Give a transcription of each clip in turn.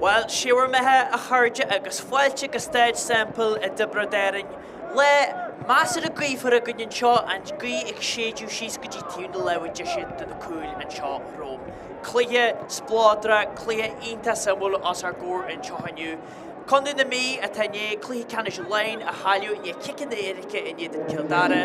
Bhuel, sé bhur mbeatha, a chairde, agus fáilte go Staid Semple i dTiobraid Árainn. Lá measartha gaofar againn anseo, an ghaoth ag séideadh síos go dtí taobh na láimhe deise de na cúil anseo romham. Cluiche spleodrach, cluiche iontach suimiúil os ár gcomhair anseo inniu. Contae na Mí atá i ndiaidh cluiche ceannais Laighean a chailleadh i ndiaidh ciceanna éirice in éadan Cill Dara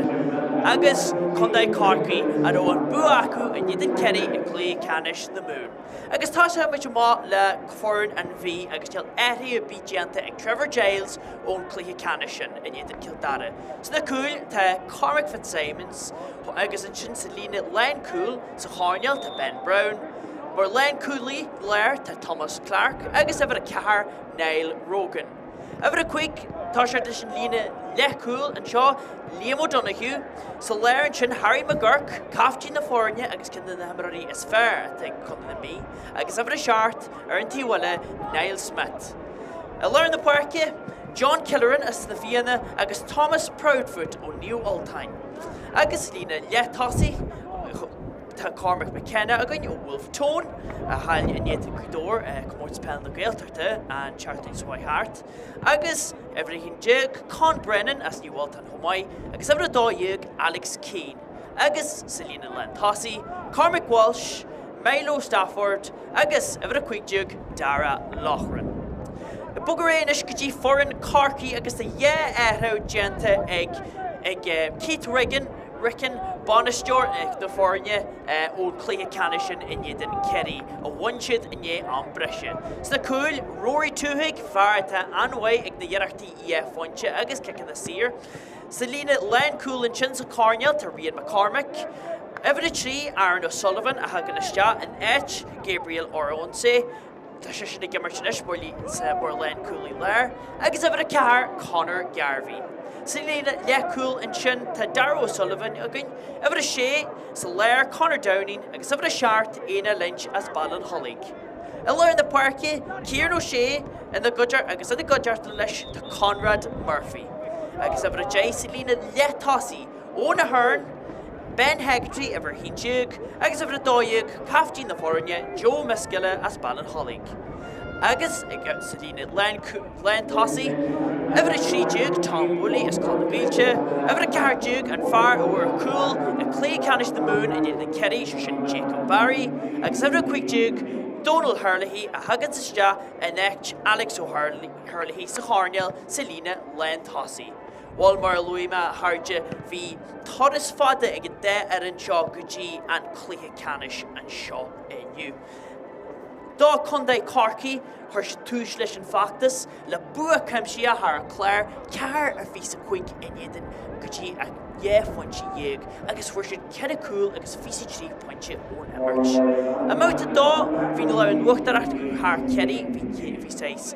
agus Contae Chorcaí a raibh an bua acu in éadan Ciarraí i gcluiche ceannais na Mumhan. Agus tosóidh muid amach le foireann an Mhí agus níl athrú ar bith déanta ag Trevor Giles ón cluiche ceannais sin in éadan Cill Dara. Sna cúil tá Cormac Fitzsimons agus ansin sa líne lánchúil sa choirnéal tá Ben Browne. Mar lánchúlaí láir tá Thomas Clarke agus uimhir 4 Niall Rogan. Uimhir 5, toiseacht leis an líne leathchúil anseo, Liam O'Donoghue. Sa lár ansin Harry McGurk, caiftín na foirne agus ceann de na himreoirí is fearr atá ag Contae na Mí, agus uimhir 7 ar an taobh eile, Niall Smith. I lár na páirce, John Killoran as Na Fianna agus Thomas Proudfoot ó Naomh Ultáin. Agus líne leath-tosaigh, Tá Cormac McKenna againn ó Wolfe Tone, a chaill in éadan Ghaoth Dobhair i Comórtas Peile na Gaeltachta an tseachtain seo chuaigh thart, agus uimhir 11, Con Brennan as Naomh Ultáin chomh maith, agus uimhir 12, Alex Keane. Agus sa líne lántosaigh, Cormac Walsh, Milo Stafford agus uimhir 15, Dara Loughran. Ag bogadh ar aghaidh anois go dtí foireann Chorcaí agus tá dhá athrú déanta ag ag Keith Riggin, Ricken, bainisteoir na foirne ón chluiche ceannais sin in éadan Chiarraí, a bhain siad i ndiaidh am breise. Sna cúil, Rory Twohig, fear atá an-mhaith ag na hiarrachtaí dhá phointe agus ciceanna saor. Sa líne lánchúil ansin sa choirnéal tá Rian McCormack. Uimhir 3, Aaron O'Sullivan a thagann isteach in áit Gabriel Oronse. Tá seisean ag imirt anois mar lánchúlaí láir agus uimhir 4, Conor Garvey. Sa líne leathchúil ansin tá Darragh O'Sullivan againn, uimhir 6 sa lár, Conor Downing agus uimhir 7, Éanna Lynch as Baile an Chollaigh. I lár na páirce, Kieran O'Shea ina gcuideachta agus ina gcuideachta leis tá Conrad Murphy. Agus uimhir 10 sa líne leath-tosaigh, Eoin Ahern, Ben Hegarty, uimhir 11, agus uimhir 12, caiftín na foirne, Joe Miskella as Baile an Chollaigh. Agus sa líne lántosaigh, uimhir 13, Tom Woolley as Cloich na Coillte, uimhir 14, an fear a fuair cúl i gcluiche ceannais na Mumhan in éadan Chiarraí, sé sin Jacob Barry, agus uimhir 15, Donal Herlihy a thaganns isteach in áit Alex O'Herlihy sa choirnéal sa líne lántosaigh. Bhuel, mar a luaigh mé, a chairde, bhí turas fada ag an dá fhoireann seo go dtí an cluiche ceannais anseo inniu. Do Chontae Chorcaí, chuir siad tús leis an bhfeachtas le bua cuimsitheach thar an Chlár, 4 ar 25 in éadan go dtí a 12 phointe agus fuair siad 4 cúl agus 23 pointe ón imirt. I mbabhta 2, bhí an lámh in uachtar acu thar Chiarraí, bhí saghas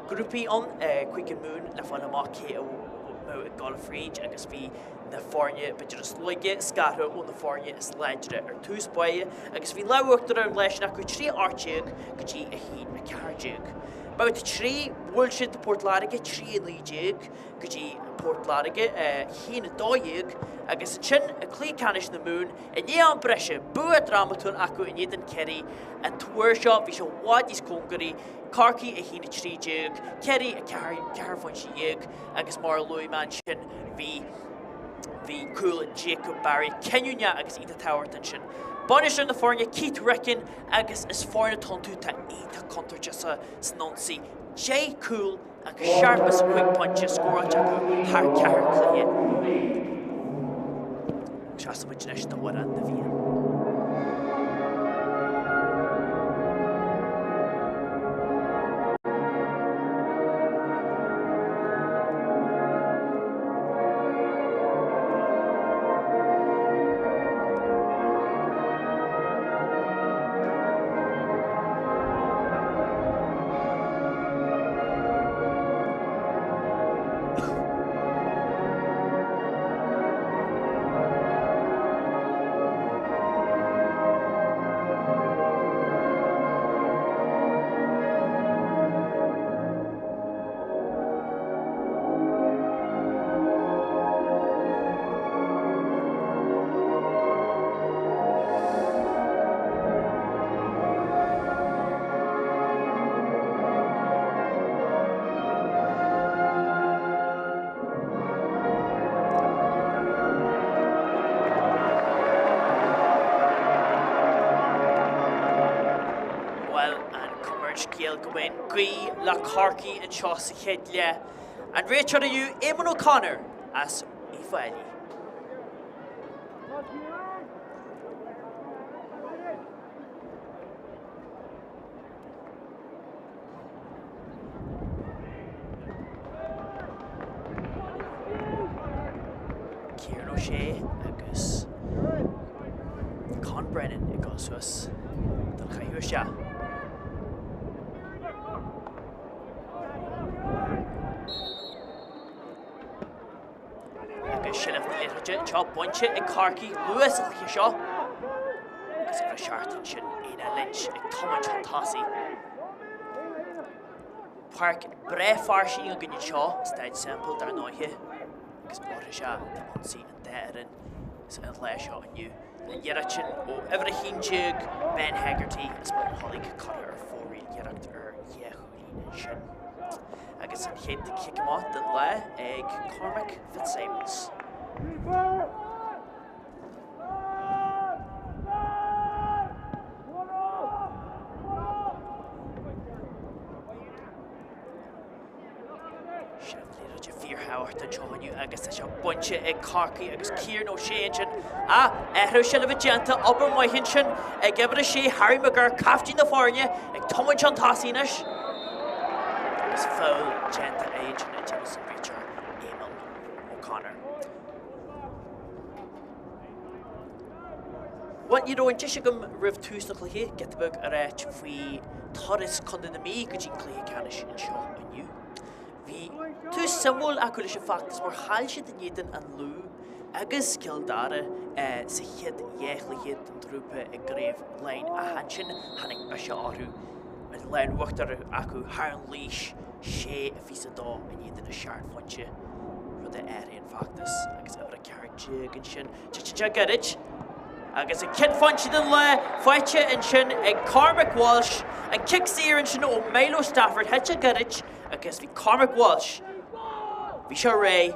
grúpaí ann i gCúige Mumhan le fáil amach cé a bheadh ag dul fríd agus bhí na foirne b'fhéidir is laige scartha ó na foirne is láidre ar tús báire agus bhí lámh uachtar ar an lá sin acu 3 18 go dtí 1 14. Babhta 3, bhuail siad Port Láirge 3 19 go dtí Port Láirge 1 12 agus ansin i gcluiche ceannais na Mumhan i ndiaidh am breise, bua drámatúil acu in éadan Ciarraí an t-uair seo bhí sé i bhfad níos cóngaraí Corcaigh 1 13, Ciarraí 4, 14 phointe agus mar a luaigh mé ansin bhí bhí cúl Jacob Barry cinniúnach agus iontach tábhachtach ansin. Bainisteoir na foirne Keith Ricken agus is foirne atá iontu atá iontach contúirteach sa san ionsaí. 10 cúl agus 75 pointe scóráilte acu thar cheathair cluiche. Seasfaidh muid anois d'Amhrán na bhFiann. scéal go mbeidh an ghaoth le Corcaigh anseo sa chéad leath. An réiteoir inniu, Eamon O'Connor as Uíbh Fhailí. Kieran O'Shea agus Con Brennan ag dul suas don chaitheamh isteach. Agus seilbh na liathróide anseo bainte ag Corcaigh luath sa chluiche seo. Agus uimhir a 7 ansin, Éanna Lynch ag tiomáint chun tosaigh. Páirc breá fairsing againn anseo, Staid Semple dar ndóighe, agus orthu seo atá ionsaí an dá fhoireann sa an lá seo inniu. An iarracht sin ó uimhir 11, Ben Hegarty as Baile an Chollaigh curtha ar fóraoil, iarracht ar dhá chúilín ansin. Agus an chéad chic amach den lá ag Cormac Fitzsimons. Seilbh na liathróide fíorthábhachtach anseo inniu agus tá sé bainte ag Corcaigh agus Kieran O'Shea ansin. Ah, athrú seilbhe déanta, obair mhaith ansin ag uimhir a sé Harry McGurk, caiftín na foirne, ag tiomáint chun tosaigh anois. Agus foul déanta air ansin a deir an réiteoir Eamon O'Connor. Bhuel, ní raibh an deis agam roimh tús na cluiche giota beag a ráit faoi turas Contae na Mí go dtí an cluiche ceannais anseo inniu. Bhí tús suimiúil acu leis an bhfeachtas mar chaill siad in éadan an Lú agus Cill Dara sa chéad dhá chluiche den ghrúpa i gCraobh Laighean ach ansin tháinig biseach orthu, an lá in uachtar acu thar an Laois, 6-22 in éadan 7 phointe, rud a athraigh an feachtas agus uimhir 14 ansin. Titeann sé gairid agus an chéad phointe den lá faighte ansin ag Cormac Walsh. An cic saor ansin ó Milo Stafford, thit sé gairid agus bhí Cormac Walsh, bhí sé réidh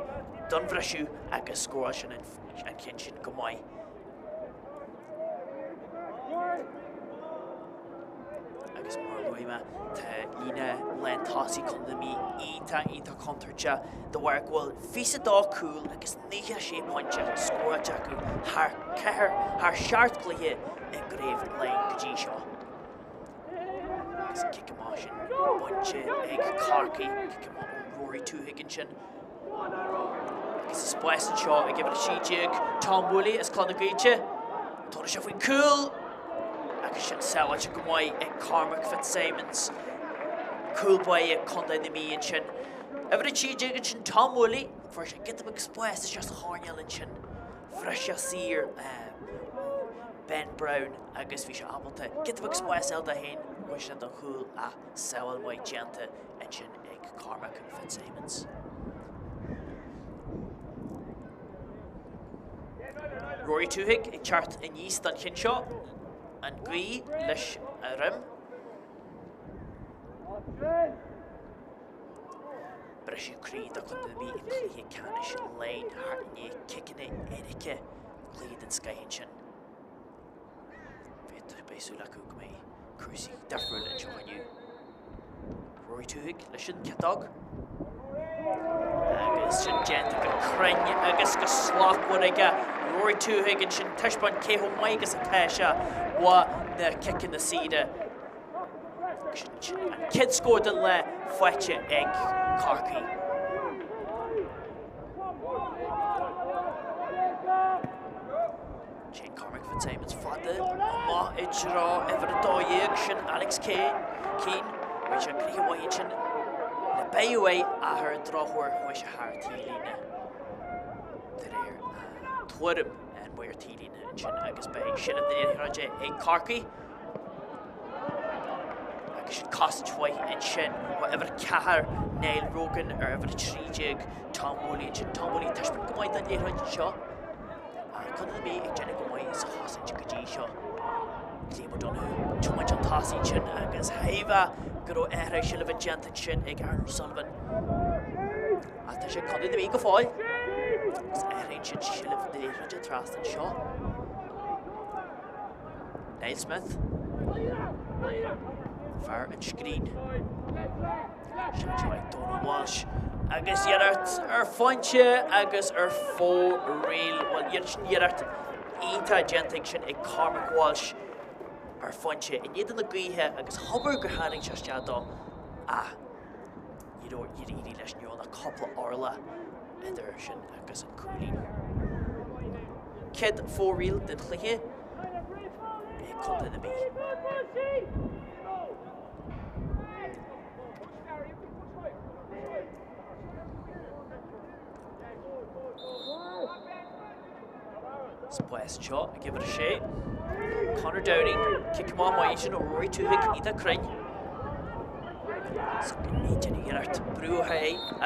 don bhriseadh agus scóráil sé an ceann sin go maith. Agus mar a luaigh mé, tá líne lán tosaigh Chontae na Mí iontach, iontach contúirteach de bharr go bhfuil 22 cúl agus 96 pointe scóráilte acu thar ceathair, thar sheacht gcluiche i gCraobh Laighean go dtí seo. Agus an cic amach sin bainte ag Corcaigh, cic amach ó Rory Twohig ansin. Agus an spás anseo ag uimhir 13, Tom Woolley as Cloich na Gaoithe. Tabharfaidh sé faoin cúl agus sin sábháilte go maith ag Cormac Fitzsimons. Cúl báire Contae na Mí ansin. Uimhir 13 ansin Tom Woolley. Fuair sé giota beag spáis isteach sa choirnéal ansin. Bhris sé saor Ben Brown agus bhí sé ábalta giota beag spáis a fháil dó féin. Chuaigh sé don chúl ach sábháil mhaith déanta ansin ag Cormac Fitzsimons. Rory Twohig ag teacht aníos don cheann seo, an ghaoth leis a dhroim. Briseadh croí do Chontae na Mí i gcluiche ceannais Laighean thart i ndiaidh ciceanna éirice, cluiche den scoith ansin. Beidh súil acu go mbeidh cúrsaí difriúil anseo inniu. Rory Twohig leis an chiotóg. Agus sin déanta go cruinn agus go slachtmhar aige. Rory Twohig ansin taispeáint cé chomh maith agus atá sé ó na ciceanna saora. An chéad scór den lá faighte ag Corcaigh. Téann Cormac Fitzsimons fada amach i dtreo uimhir 12, sin Alex Keane. Rinne sé gnoithe mhaith ansin le beidh uaidh ach ar an drochuair chuaigh sé thar taobhlíne de réir tuairim an maor taobhlíne ansin agus beidh seilbh na liathróide ag Corcaigh. Agus sin cosaint mhaith ansin ó uimhir 4 Niall Rogan ar uimhir 13 Tom Woolley ansin. Tom Woolley ag taispeáint go maith don liathróid anseo. Ach Contae na Mí ag déanamh go maith sa chosaint go dtí seo. Liam O'Donoghue ag tiomáint chun tosaigh ansin agus shílfeá go raibh athrú seilbhe déanta ansin ag Aaron O'Sullivan. Ach tá sé ag Contae na Mí go fóill. Agus athraíonn siad seilbh na liathróide trasna anseo. Niall Smith. Fear an scrín. Sin seo ag Donal Walsh. Agus iarracht ar phointe agus ar fóraoil. Bhuel, sin iarracht iontach déanta ag sin ag Cormac Walsh ar phointe in éadan na gaoithe agus hobair gur tharraing sé isteach dó ach ní raibh níor éirigh leis ní raibh ach cúpla orlach idir sin agus an cúilín. Céad fóraoil den chluiche ag Contae na Mí. Spás anseo ag uimhir 6. Conor Downing, cic amach maith sin ó Rory Twohig, iontach cruinn. Ní déanamh iarracht brú a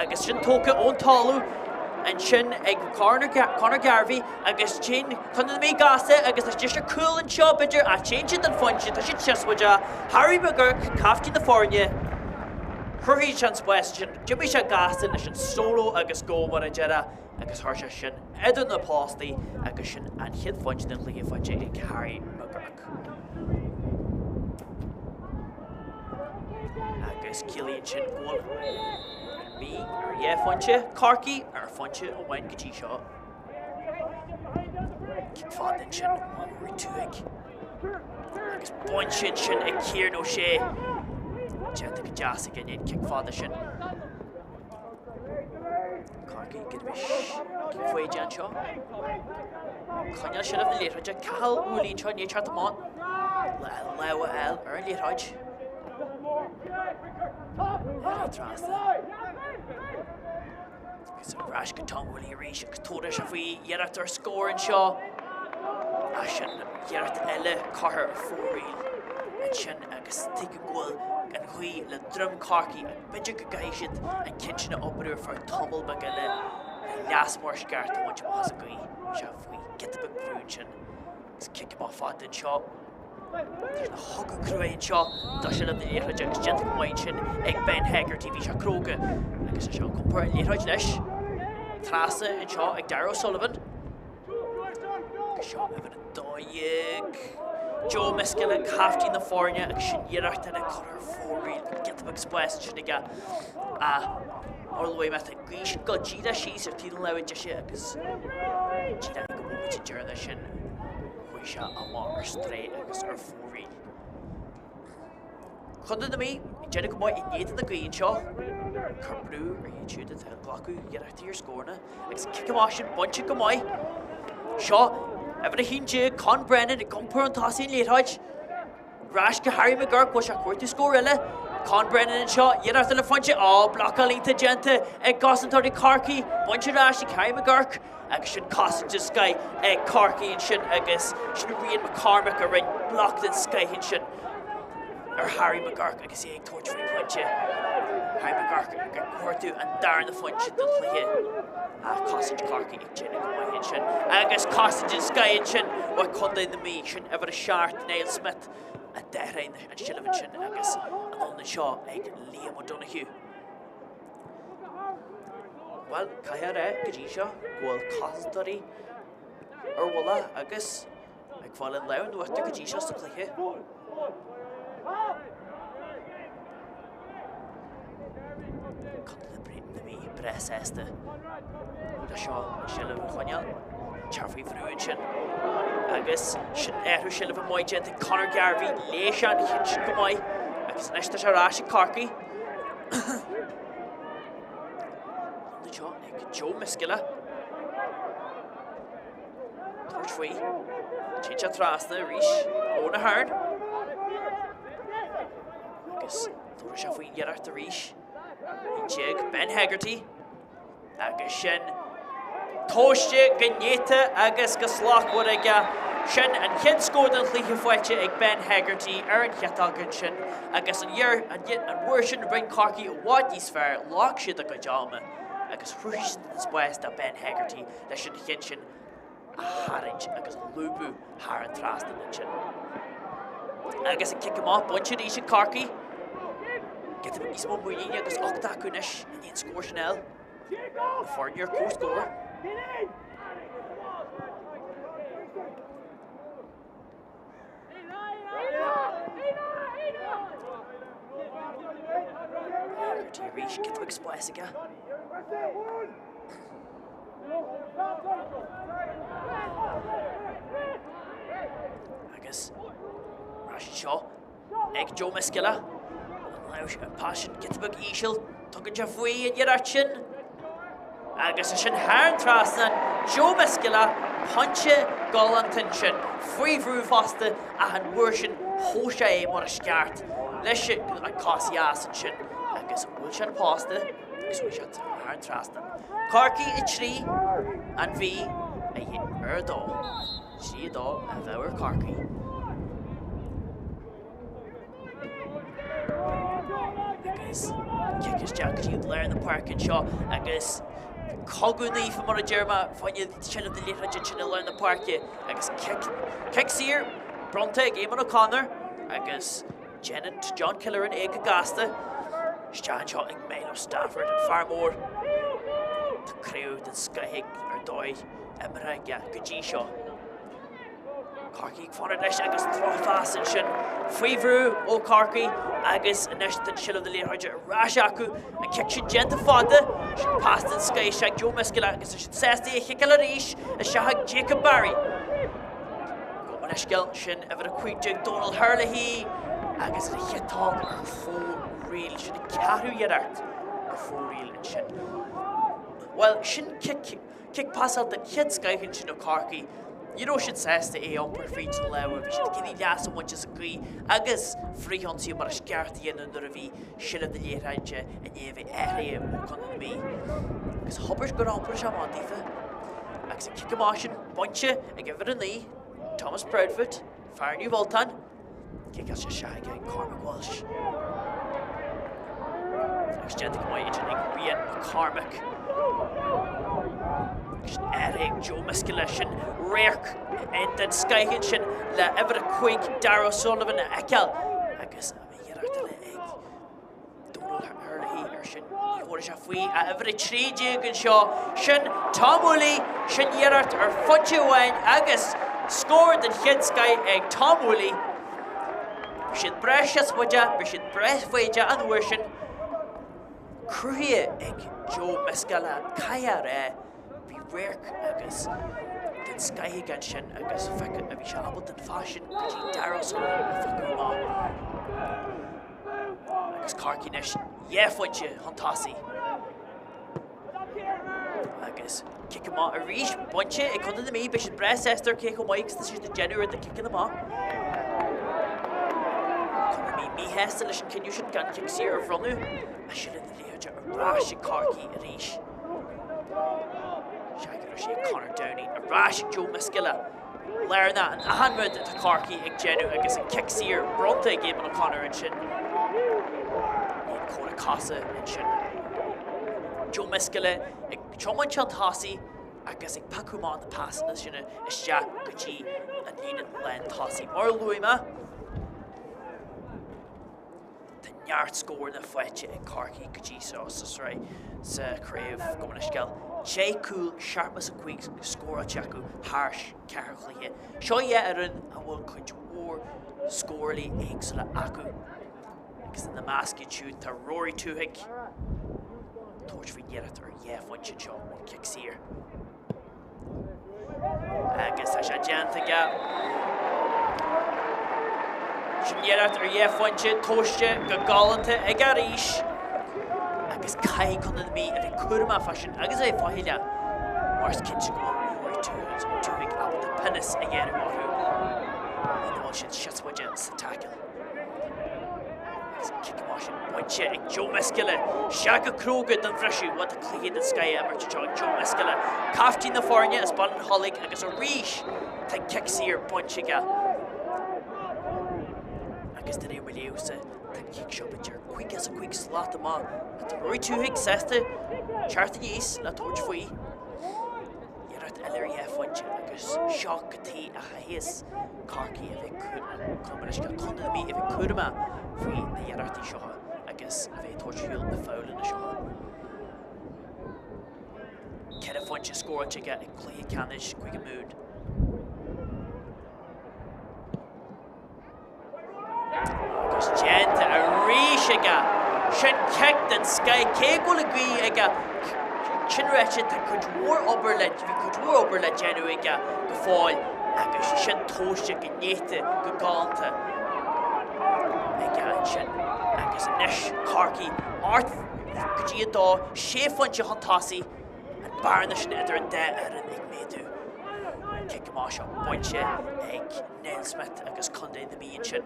agus sin tógtha ón talamh ansin ag Conor, Conor Garvey agus téann Contae na Mí gasta agus tá deis ar cúl anseo b'fhéidir ach téann siad don phointe, tá siad seasmhach. Harry McGurk, caiftín na foirne, chruthaigh sé an spás sin, d'imigh sé gasta leis an solo agus go mar a déarfá agus chuir sé sin idir na postaí agus sin an chéad phointe den chluiche faighte ag Harry McGurk. Agus ciallaíonn sin go bhfuil an Mhí ar dhá phointe, Corcaigh ar phointe amháin go dtí seo. Cic fada ansin ó Rory Twohig. Agus bainte ansin ag Kieran O'Shea. Déanta go deas aige an cic fada sin. Corcaigh go bhis faide anseo. Coinneáil seilbh na liathróide Cathal Woolley anseo ní teacht amach le lámh a fháil ar an liathróid. Ar trasna. Agus ar ais go Tom Woolley arís agus tabharfaidh sé faoi iarracht ar scór anseo. Ach sin iarracht eile curtha ar fóraoil ansin agus tuigim go bhfuil an ghaoth le droim Chorcaí ach b'fhéidir go gcaithfidh siad an ceann sin a oibriú ar feadh tamall beag eile le leas mór sceart a bhaint amach as an ghaoth. Sé faoi giota beag brú ansin agus cic amach fada anseo. Tá cogadh cruaidh anseo do sheilbh na liathróide agus déanta go maith ansin ag Ben Hegarty. Bhí sé cróga agus é seo ag iompar an liathróid leis. Trasna anseo ag Darragh O'Sullivan. Agus seo uimhir 12. Joe Miskella, caiftín na foirne agus sin iarracht eile curtha ar fóraoil. Giota beag spáis ansin aige. Ach mar a luaigh mé, tá an ghaoth sin go díreach síos ar taobh na láimhe deise agus díreach ag an bhomaite deireanach sin. Chuaigh sé amach ar strae agus ar fóraoil. Contae na Mí ag déanamh go maith in éadan na gaoithe anseo. Cur brú ar iad siúd atá ag glacadh iarrachtaí ar scóranna agus cic amach sin bainte go maith. Seo uimhir 11, Con Brennan ag iompar an tosaí an liathróid. Ar ais go Harry McGurk, bhfuil sé ag cuartú scór eile? Con Brennan anseo, iarracht eile phointe, á, blocáil iontach déanta ag cosantóirí Chorcaí, bainte ar ais ag Harry McGurk agus sin cosaint den scoith ag Corcaigh ansin agus sin Rian McCormack a rinne bloc den scoith ansin ar Harry McGurk agus é ag tabhairt faoin phointe. Harry McGurk ag cuartú an darna phointe den chluiche. Ach cosaint Chorcaí ag déanamh go maith ansin agus cosaint den scoith ansin ó Chontae na Mí, sin uimhir 7 Niall Smith a d'athraigh an tseilbh ansin agus anonn anseo ag Liam O'Donoghue. Bhuel, caithfidh a rá go dtí seo go bhfuil cosantóirí ar bhuille agus ag fáil an lámh in uachtar go dtí seo sa chluiche. Contae na Mí breá sásta le seo an seilbh a choinneáil. Tear faoi bhrú ansin. Agus sin athrú seilbhe maith déanta ag Conor Garvey. Léigh sé an cheann sin go maith. Agus anois tá sé ar ais ag Corcaigh. Anseo ag Joe Miskella. Tabhairt faoi. Téann sé trasna arís. Eoin Ahern. Agus tabharfaidh sé faoin iarracht arís. 11 Ben Hegarty. Agus sin tomhaiste go néata agus go slachtmhar aige. Sin an chéad scór den chluiche faighte ag Ben Hegarty ar an chiotóg ansin agus an uair sin rinne Corcaigh i bhfad níos fearr, ghlac siad a gcuid ama agus chruthaigh siad an spás do Ben Hegarty leis an cheann sin a tharraingt agus a lúbadh thar an trasnán ansin. Agus an cic amach bainte arís ag Corcaigh. Giota beag níos mó muiníne agus ucht acu anois i ndiaidh an scór sin a fháil. Na foirne ar comhscór. Doherty arís, giota beag spáis aige. Agus ar ais anseo ag Joe Miskella. An pas sin giota beag íseal, tugann sé faoi an iarracht sin. Agus é sin thar an trasnán, Joe Miskella, pointe galánta ansin, faoi bhrú fosta ach an uair sin thomhais sé é mar is ceart leis an cos dheas ansin agus bhuail sé an posta agus chuaigh sé thar an trasnán. Corcaigh 3, An Mhí ar 2. 3 2 i bhfabhar Chorcaí. Agus cic isteach go dtí lár na páirce anseo agus cogadh naofa mar a deir mé fá choinne seilbh na liathróide ansin i lár na páirce agus cic, cic saor bronnta ag Eamon O'Connor agus déanann John Killoran é go gasta. Isteach anseo ag Milo Stafford, an fear mór. Tá craobh den scoth ar dóigh imeartha aige go dtí seo. Corcaigh ag fanacht leis agus drochphas ansin faoi bhrú ó Chorcaigh agus anois tá seilbh na liathróide ar ais acu. An cic sin déanta fada, sin pas den scoth isteach Joe Miskella agus tá siad sásta é a chiceáil arís isteach ag Jacob Barry. Gabh mo leithscéal, sin uimhir 15 Donal Herlihy agus an chiotóg ar fóraoil, sin an ceathrú iarracht ar fóraoil ansin. Bhuel, sin cic Cic pasáil den chéad scoith ansin ó Chorcaigh. Ní raibh siad sásta é a iompar fríd na lámha, bhí siad ag iarraidh leas a bhaint as an gaoth agus frithionsaí mar is ceart a dhéanamh nuair a bhí seilbh na liathróide i ndiaidh a bheith athraithe ó Chontae na Mí. Agus thubaist gur iompair sé amach daofa. Agus an cic amach sin bainte ag uimhir 9, Thomas Proudfoot, fear Naomh Ultan. Ciceáilte isteach aige ag Cormac Walsh. Agus déanta go maith ansin ag Rian McCormack. Sin athraithe ag Joe Miskella sin radharc den scoth ansin le uimhir 5 Darragh O'Sullivan a fheiceáil agus an iarracht eile ag Donal Herlihy ar sin. Ní thabharfaidh sé faoi ach uimhir 13 anseo. Sin Tom Whooley, sin iarracht ar phointe amháin agus scór den chéad scoith ag Tom Whooley. Bhí siad breá seasmhaideach, bhí siad breá foighdeach an uair sin. Cruthaithe ag Joe Miskella, caithfidh a rá, bhí radharc agus den scoith aige ansin agus bhí sé ábalta an pas sin go dtí Darragh O'Sullivan a phiocadh amach. Agus Corcaigh anois dhá phointe chun tosaigh. Agus cic amach arís bainte ag Contae na Mí, beidh siad breá sásta ar cé chomh maith agus tá siad ag déanamh ar na ciceanna amach. Contae na Mí míshásta leis an cinneadh sin gan cic saor a bhronnadh, ach seilbh na liathróide ar ais ag Corcaigh arís. Seagal ar sé Conor Downey ar ais ag Joe Miskella. Lárnach in achan rud atá Corcaigh ag déanamh agus an cic saor bronnta ag Eamon O'Connor ansin. Ní an comhrac cosa ansin. Joe Miskella ag tiomáint chun tosaigh agus ag piocadh amach na pasanna sin isteach go dtí an líne lán tosaigh. Mar a luaigh mé, Tá neart scóranna faighte ag Corcaigh go dtí seo sa sraith sa chraobh, gabh mo leithscéal. 10 cúl, 75 scóráilte acu thar cheithre chluiche. Seo dhá fhoireann a bhfuil cuid mhór scórálaí éagsúla acu agus ina measc iad siúd tá Rory Twohig ag tabhairt faoin iarracht ar dhá phointe anseo ón chic saor. Agus tá sé déanta aige. Sin iarracht ar dhá phointe tomhaiste go galánta aige arís. Agus caithfidh Contae na Mí a bheith cúramach fá sin agus a bheith faichilleach mar is cinnte go bhfuil Rory Twohig ábalta pionós a ghearradh orthu muna bhfuil siad seasmhaideach sa taicil. Agus an cic amach sin bainte ag Joe Miskella. Isteach go cróga don bhriseadh. Bhuel, tá cluiche den scoth á imirt anseo ag Joe Miskella. Caiftín na foirne as Baile an Chollaigh agus arís tá an cic saor bainte aige. Agus de réir mo léamhsa, tá an cic seo b'fhéidir 55 slat amach. Tá Rory Twohig sásta teacht aníos le tabhairt faoi. Iarracht eile ar dhá phointe agus seo cad chuige a chaithfeas Corcaigh a bheith cúramach, Contae na Mí a bheith cúramach faoi na hiarrachtaí seo agus a bheith ag tabhairt ar shiúl na fabhlanna seo. Ceithre phointe scóráilte aige i gcluiche ceannais Chúige Mumhan. Agus déanta arís aige. Sin cic den scoith, cé go bhfuil an ghaoth aige, sin ráite, tá cuid mhór obair le, bhí cuid mhór obair le déanamh aige go fóill agus sin tomhaiste go néata, go galánta aige ansin. Agus anois Corcaigh, 8 go dtí 2, sé phointe chun tosaigh, an bearna sin idir an dá fhoireann ag méadú. An cic amach seo bainte ag Niall Smith agus Contae na Mí ansin.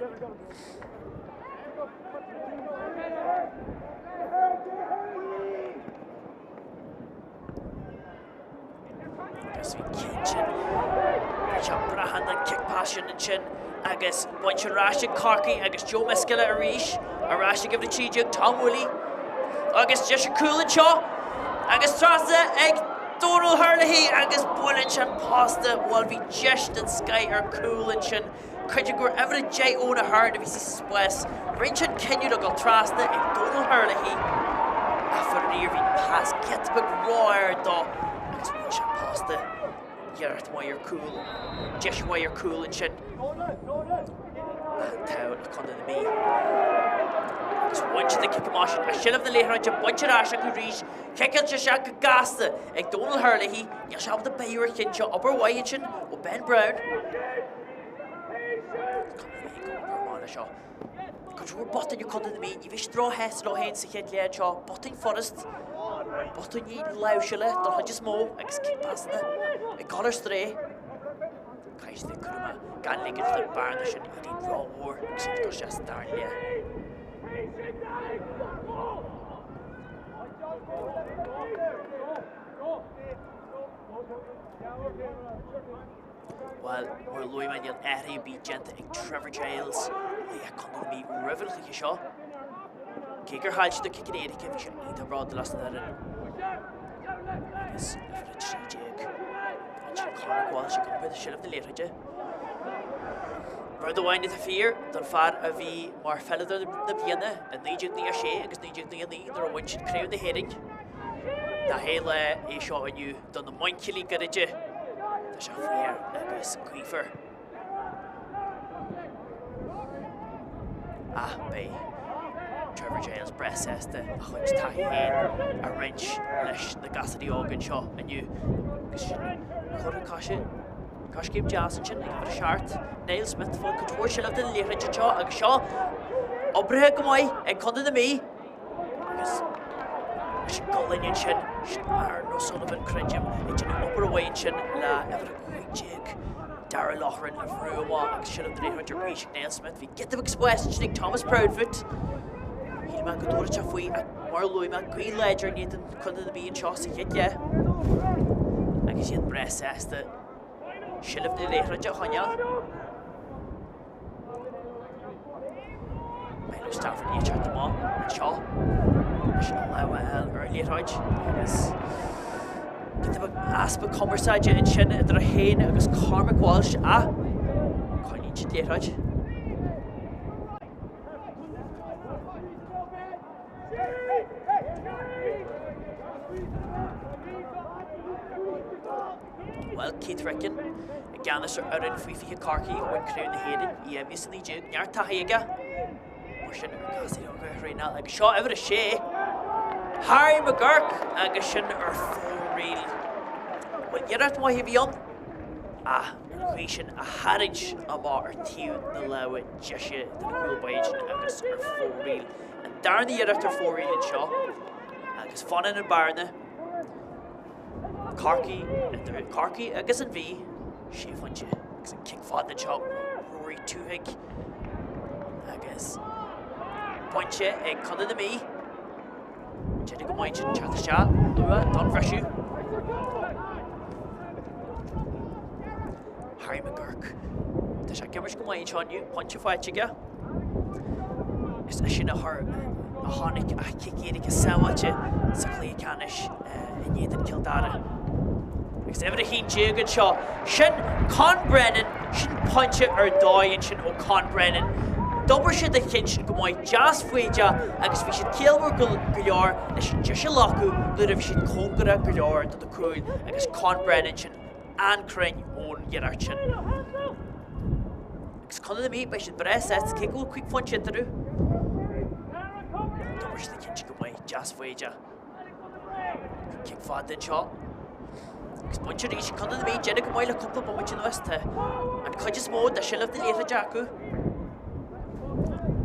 Agus bhí ceann sin, bhí sé breathan an kick pass sin ansin agus bainte ar ais ag Corcaigh agus Joe Miskella arís ar ais ag uimhir 13 Tom Woolley agus deis ar chúl anseo agus trasna ag Donal Herlihy agus buaileann sé an posta bhuel bhí deis den scoith ar cúl ansin Creidim gur uimhir 10 Eoin Ahern a bhí sa spás. Rinne sé an cinneadh le dul trasna ag Donal Herlihy ach faraor bhí an pas giota beag ró-ard dó agus bhuail sé an posta. Iarracht mhaith ar cúl, deis mhaith ar cúl ansin. An t-ádh le Contae na Mí. Agus bhain siad an cic amach sin ach seilbh na liathróide bainte ar ais acu arís. Ciceáilte isteach go gasta ag Donal Herlihy. Níl sé ábalta beathú ar cheann seo. Obair mhaith ansin ó Ben Brown. Seo. Cuid mhór botúin ag Contae na Mí, ní bheidh siad róshásta leo féin sa chéad leath anseo. Botúin furast, botúin láimhseála don chuid is mó agus cic pasanna ag dul ar strae. Caithfidh siad a bheith cúramach gan ligint don bearna sin éirí rómhór agus iad ag dul isteach sa dara leath. Bhuel, mar a luaigh mé, níl athrú ar bith déanta ag Trevor Giles, laoch Chontae na Mí roimh an chluiche seo. Cé gur chaill siad na ciceanna éirice, bhí sé iontach bródúil as an fhoireann. Agus uimhir 13, ansin Cormac Walsh ag iompar seilbh na liathróide. Rud amháin atá fíor don fear a bhí mar pheileadóir na bliana i 1996 agus 1999 nuair a bhain siad Craobh na hÉireann. Nach é lá é seo inniu do na muinchillí gairide. Tá sé fuar agus gaofar. Ach beidh Trevor Giles breá sásta a chuid taithí féin a roinnt leis na gasúirí óga anseo inniu. Agus sin cur coise coiscéim deas ansin ag uimhir 7, Niall Smith, fáil cuid mhór seilbh den liathróid anseo agus seo oibrithe go maith ag Contae na Mí. Agus leis an gcolainn ansin, sin Aaron O'Sullivan, creidim, ag déanamh obair mhaith ansin le uimhir 15, Darragh Loughran a bhrú amach agus seilbh na liathróide arís ag Niall Smith. Bhí giota beag spáis ansin ag Thomas Proudfoot. Shíl mé go dtabharfadh sé faoi ach mar a luaigh mé, gaoth láidir in éadan Chontae na Mí anseo sa chéad leath agus iad breá sásta seilbh na liathróide a choinneáil. Milo Stafford ag teacht amach anseo leis an lámh a fháil ar an liathróid agus giota beag easpa cumarsáide ansin idir é féin agus Cormac Walsh ach coinníonn siad liathróid. Bhuel, Keith Ricken i gceannas ar fhoireann faoi 20 Corcaigh a bhain Craobh na hÉireann i 2019, neart taithí aige mar sin ar gasúir óga a thraenáil agus seo uimhir 6, Harry McGurk agus sin ar fóraoil. Bhuel, iarracht mhaith a bhí ann ach an ghaoth sin á tharraingt amach ar taobh na láimhe deise den chúl báire sin agus ar fóraoil. An darna iarracht ar fóraoil anseo agus fanann an bearna. Corcaigh, idir Corcaigh agus an Mhí, sé phointe agus an cic fada anseo Rory Twohig agus pointe ag Contae na Mí. Déanamh go maith sin teacht isteach luath don bhriseadh. Harry McGurk. Tá sé ag imirt go maith anseo inniu, pointe faighte aige. Is eisean a chuir a tháinig a chic éirice sábháilte sa chluiche ceannais in éadan Cill Dara. Agus uimhir 11 anseo, sin Con Brennan, sin pointe ar dóigh ansin ó Con Brennan. D'obair siad an ceann sin go maith, deas foighdeach agus bhí siad ciallmhar go leor leis an deis a ghlacadh nuair a bhí siad cóngarach go leor do na cúil agus Con Brennan sin an-cruinn ón iarracht sin. Agus Contae na Mí, beidh siad breá sásta cé go bhfuil 5 phointe eatarthu. D'obair siad cinnte go maith, deas foighdeach. Cic fada anseo. Agus bainte arís, Contae na Mí, déanamh go maith le cúpla bomaite anuas. Tá an chuid is mó de sheilbh na liathróide acu.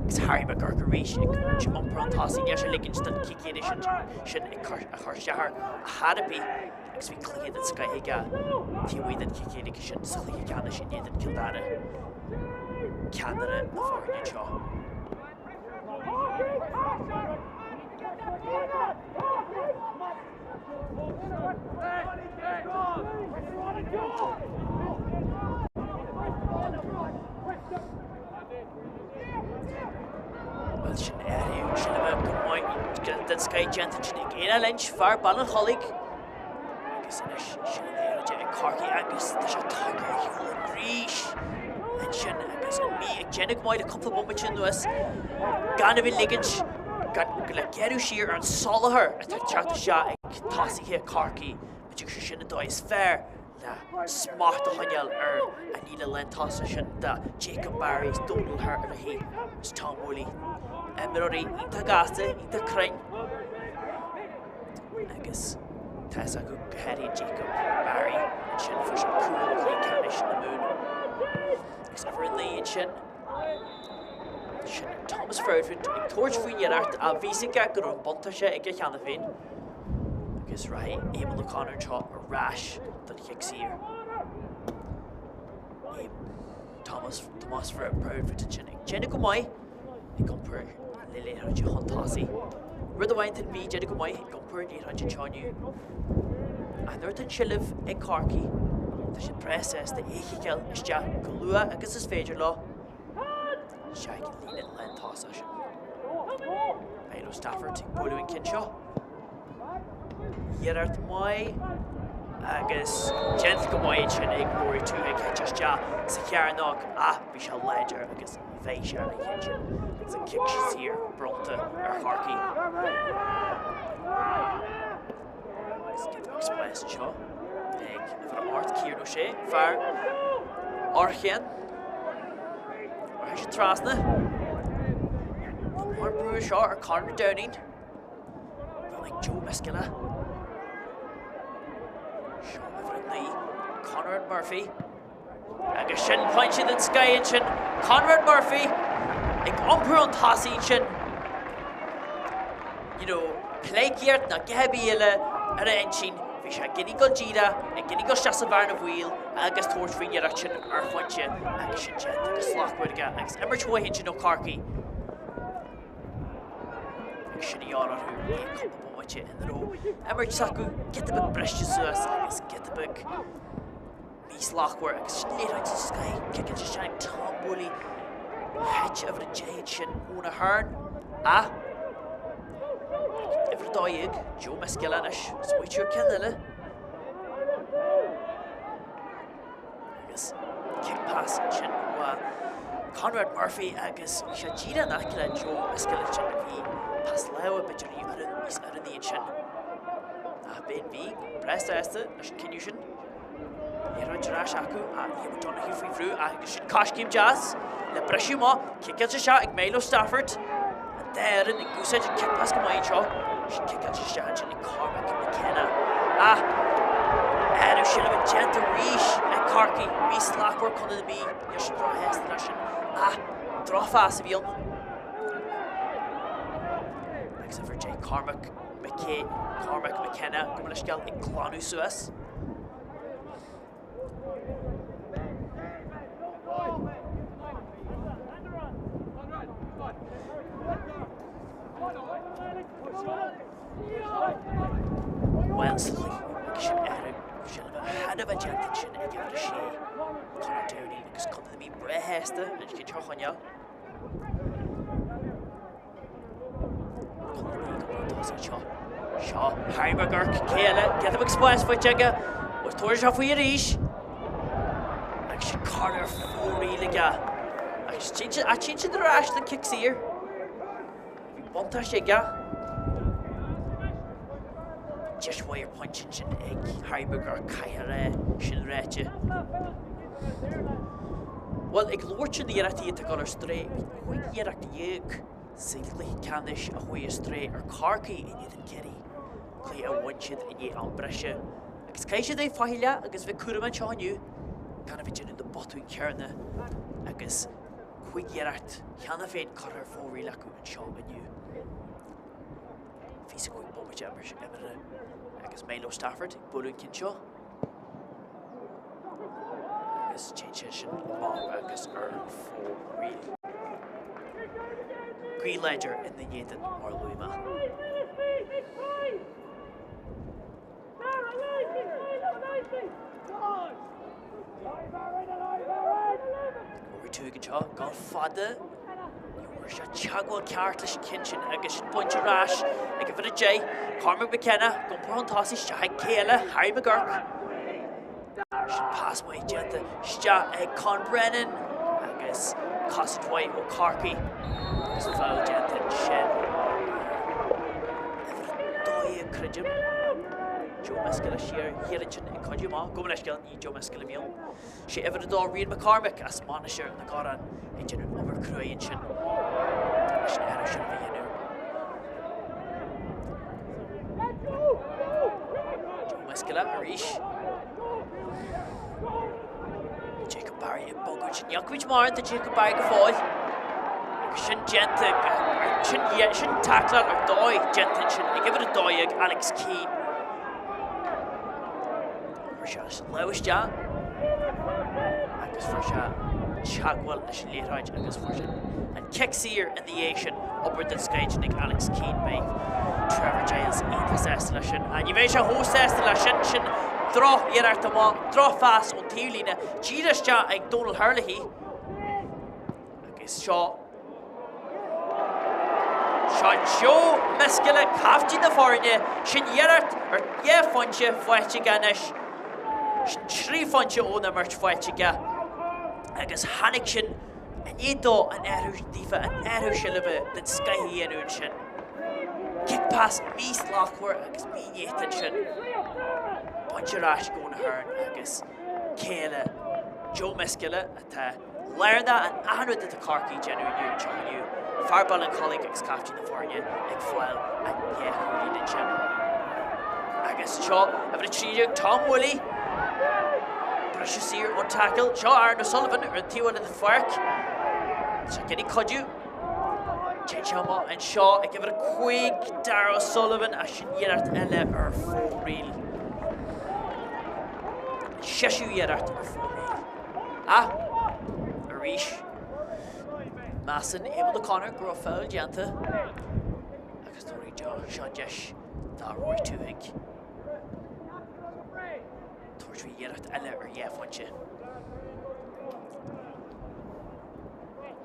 Agus Harry McGurk arís ag iompar chun tosaigh, níl sé ag ligint don chic éirice sin sin ag cur a chur isteach air ar chor ar bith agus bhí cluiche den scoith aige taobh amuigh den chic éirice sin sa chluiche ceannais in éadan Cill Dara. Ceannaire na foirne anseo. Bhuel sin athrú seilbhe go maith den scoith déanta ansin ag Éanna Lynch, fear Bhaile an Chollaigh. Agus anois sin an liathróid ag Corcaigh agus tá sé tagtha ar shiúl arís ansin agus an Mhí ag déanamh go maith le cúpla bomaite anuas gan a bheith ligint gan le gearradh siar ar an soláthar atá ag teacht isteach ag tosaithe Chorcaí. B'fhéidir gur sin an dóigh is fearr le smacht a choinneáil ar an líne lántosaigh sin de Jacob Barry is Donal Herlihy is Tom Woolley. Imreoirí iontach gasta, iontach cruinn agus tá fhios acu go háirithe Jacob Barry ansin fuair sé cúl i gcluiche ceannais na Mumhan. Agus uimhir 9 ansin, Sin Thomas Proudfoot ag tabhairt faoin iarracht ach bhí fhios aige go raibh an buntáiste aige cheana féin agus rachaidh Eamon O'Connor anseo ar ais don chic saor. Thomas Thomas Proudfoot ansin ag déanamh go maith ag iompar na liathróide chun tosaigh. Rud amháin tá an Mhí ag déanamh go maith ag iompar liathróide anseo inniu. Ach nuair atá an tseilbh ag Corcaigh, tá siad breá sásta é a chiceáil isteach chomh luath agus is féidir leo. Isteach ag an líne lántosach sin. Milo Stafford ag bualadh an cinn seo. Iarracht mhaith agus déanta go maith ansin ag Rory Twohig ag thit isteach sa chearnóg ach bhí sé láidir agus bheidh sé ar an cheann sin agus an cic saor bronnta ar Chorcaigh. Agus giota beag spáis anseo ag uimhir 8 Ciarán O'Shea, fear Archéan. Rachaidh sé trasna. Tá an brú seo ar Conor Downing. Bhuel ag Joe Miskella. Seo uimhir 9 Conrad Murphy. Agus sin pointe den scoith ansin, Conrad Murphy ag iompar chun tosaigh ansin. You know, pleidhcíocht ná a dhath ar bith eile ar a intinn, bhí sé ag iarraidh dul díreach, ag iarraidh dul isteach sa bhearna bhaoil agus tabhairt faoin iarracht sin ar phointe agus sin déanta go slachtmhar aige agus imirt mhaith ansin ó Chorcaigh. Agus sin a ghearr orthu i ndiaidh cúpla bomaite ina raibh imirt s'acu giota beag briste suas agus giota beag míshlachtmhar agus sin liathróid den scoith ciceáilte isteach ag Tom Woolley. Thit uimhir 10 ansin óna chorn ach uimhir 12, Joe Miskella anois, smaoitiú ar ceann eile. Agus cic pas ansin ó Conrad Murphy agus bhí sé díreach in aice le Joe Miskella ansin a bhí pas láimhe b'fhéidir níos oiriúnaí ansin. Ach beidh an Mhí breá sásta leis an cinneadh sin. Liathróid ar ais acu ach Liam O'Donoghue faoi bhrú agus sin coiscéim deas le briseadh amach. Ciceáilte isteach ag Milo Stafford. An dá fhoireann ag úsáid an cic pas go maith anseo. Sin ciceáilte isteach ansin ag Cormac McKenna. Ach athrú seilbhe déanta arís ag Corcaigh. Míshlachtmhar Contae na Mí. Níl siad róshásta leis sin. Ach drochphas a bhí ann. Agus uimhir 10 Cormac McKenna, Cormac McKenna gabh mo leithscéal ag glanadh suas. Bhuel, sa chluiche agus sin athrú seilbhe thar a bheith déanta ansin ag uimhir 6, Conor Downey agus Contae na Mí breá sásta an ceann seo a choinneáil. Seo Harry McGurk, cé eile, giota beag spáis faighte aige, agus tabharfaidh sé faoi arís. Agus sin Conor fóraoil aige. Agus téann siad ar ais don cic saor. Bhí buntáiste aige. Deis mhaith ar phointe ansin ag Harry McGurk, caithfidh a rá sin ráite. Bhuel, ag labhairt ar na iarrachtaí atá ag dul ar strae, bhí 15 iarracht. Sa gcluiche ceannais a chuaigh ar strae ar Chorcaigh in éadan Ciarraí, cluiche a bhain siad i ndiaidh am breise, agus caithfidh siad a bheith faichilleach agus bheith cúramach anseo inniu gan a bheith ag déanamh na botúin chéanna agus chúig iarracht cheana féin curtha ar fóraoil acu anseo inniu. 25 bomaite imeartha agus Milo Stafford ag bualadh an cinn seo. Agus téann sé sin amach agus ar fóraoil. Gaoth láidir ina n-éadan mar a luaigh mé. Rory Twohig anseo, ag gabháil fada. Ní bhfuair sé teagmháil ceart leis an ceann sin agus sin bainte ar ais ag uimhir 10, Cormac McKenna, ag iompar chun tosaigh isteach ag cé eile, Harry McGurk. Sin pas maith déanta isteach ag Con Brennan agus cosaint mhaith ó Chorcaigh agus foul déanta ansin. Uimhir 12 creidim. Joe Miskella siar thiar ansin ag cuidiú amach. Gabh mo leithscéal, ní Joe Miskella a bhí ann. Sé uimhir 2 Rian McCormick as Mainistir na gCorrán ag déanamh an obair cruaidh ansin leis an athrú sin a dhéanamh. Joe Miskella arís. Jacob Barry ag bogadh ansin. Ní fhaca muid mórán de Jacob Barry go fóill. Agus sin déanta, sin, sin tacláil ar dóigh déanta ansin ag uimhir 12 Alex Keane. Chuir sé a lámh isteach agus fuair sé teagmháil leis an liathróid agus fuair sé an cic saor ina dhiaidh sin, obair den scoth sin ag Alex Keane. Beidh Trevor Giles iontach sásta leis sin. Ní bheidh sé chomh sásta leis sin, sin droch-iarracht amach, drochphas ón taobhlíne, díreach isteach ag Donal Herlihy agus seo Seo Joe Miskella, caiftín na foirne, sin iarracht ar dhá phointe faighte aige anois. Sin trí phointe ón imirt faighte aige agus tháinig sin i ndiaidh dó an athrú daofa, an athrú seilbhe den scoith a dhéanamh ansin. Cic pas míshlachtmhar agus mínéata ansin. Bainte ar ais ag Eoin Ahern agus cé eile? Joe Miskella atá Lárnach in achan rud atá Corcaigh ag déanamh inniu anseo inniu, fear Ballincollig agus caiftín na foirne ag fáil an dhá chúilín ansin. Agus seo uimhir 13 Tom Woolley. Briseadh saor ón tackle. Seo Aaron O'Sullivan ar an taobh eile den pháirc. Tá sé ag iarraidh cuidiú. Téann sé amach anseo ag uimhir 5 Darragh O'Sullivan ach sin iarracht eile ar fóraoil. An seisiú iarracht ar fóraoil. Ach, arís, measann Eamon O'Connor go raibh foul déanta agus tabharfaidh seo deis do Rory Twohig tabhairt faoi iarracht eile ar dhá phointe.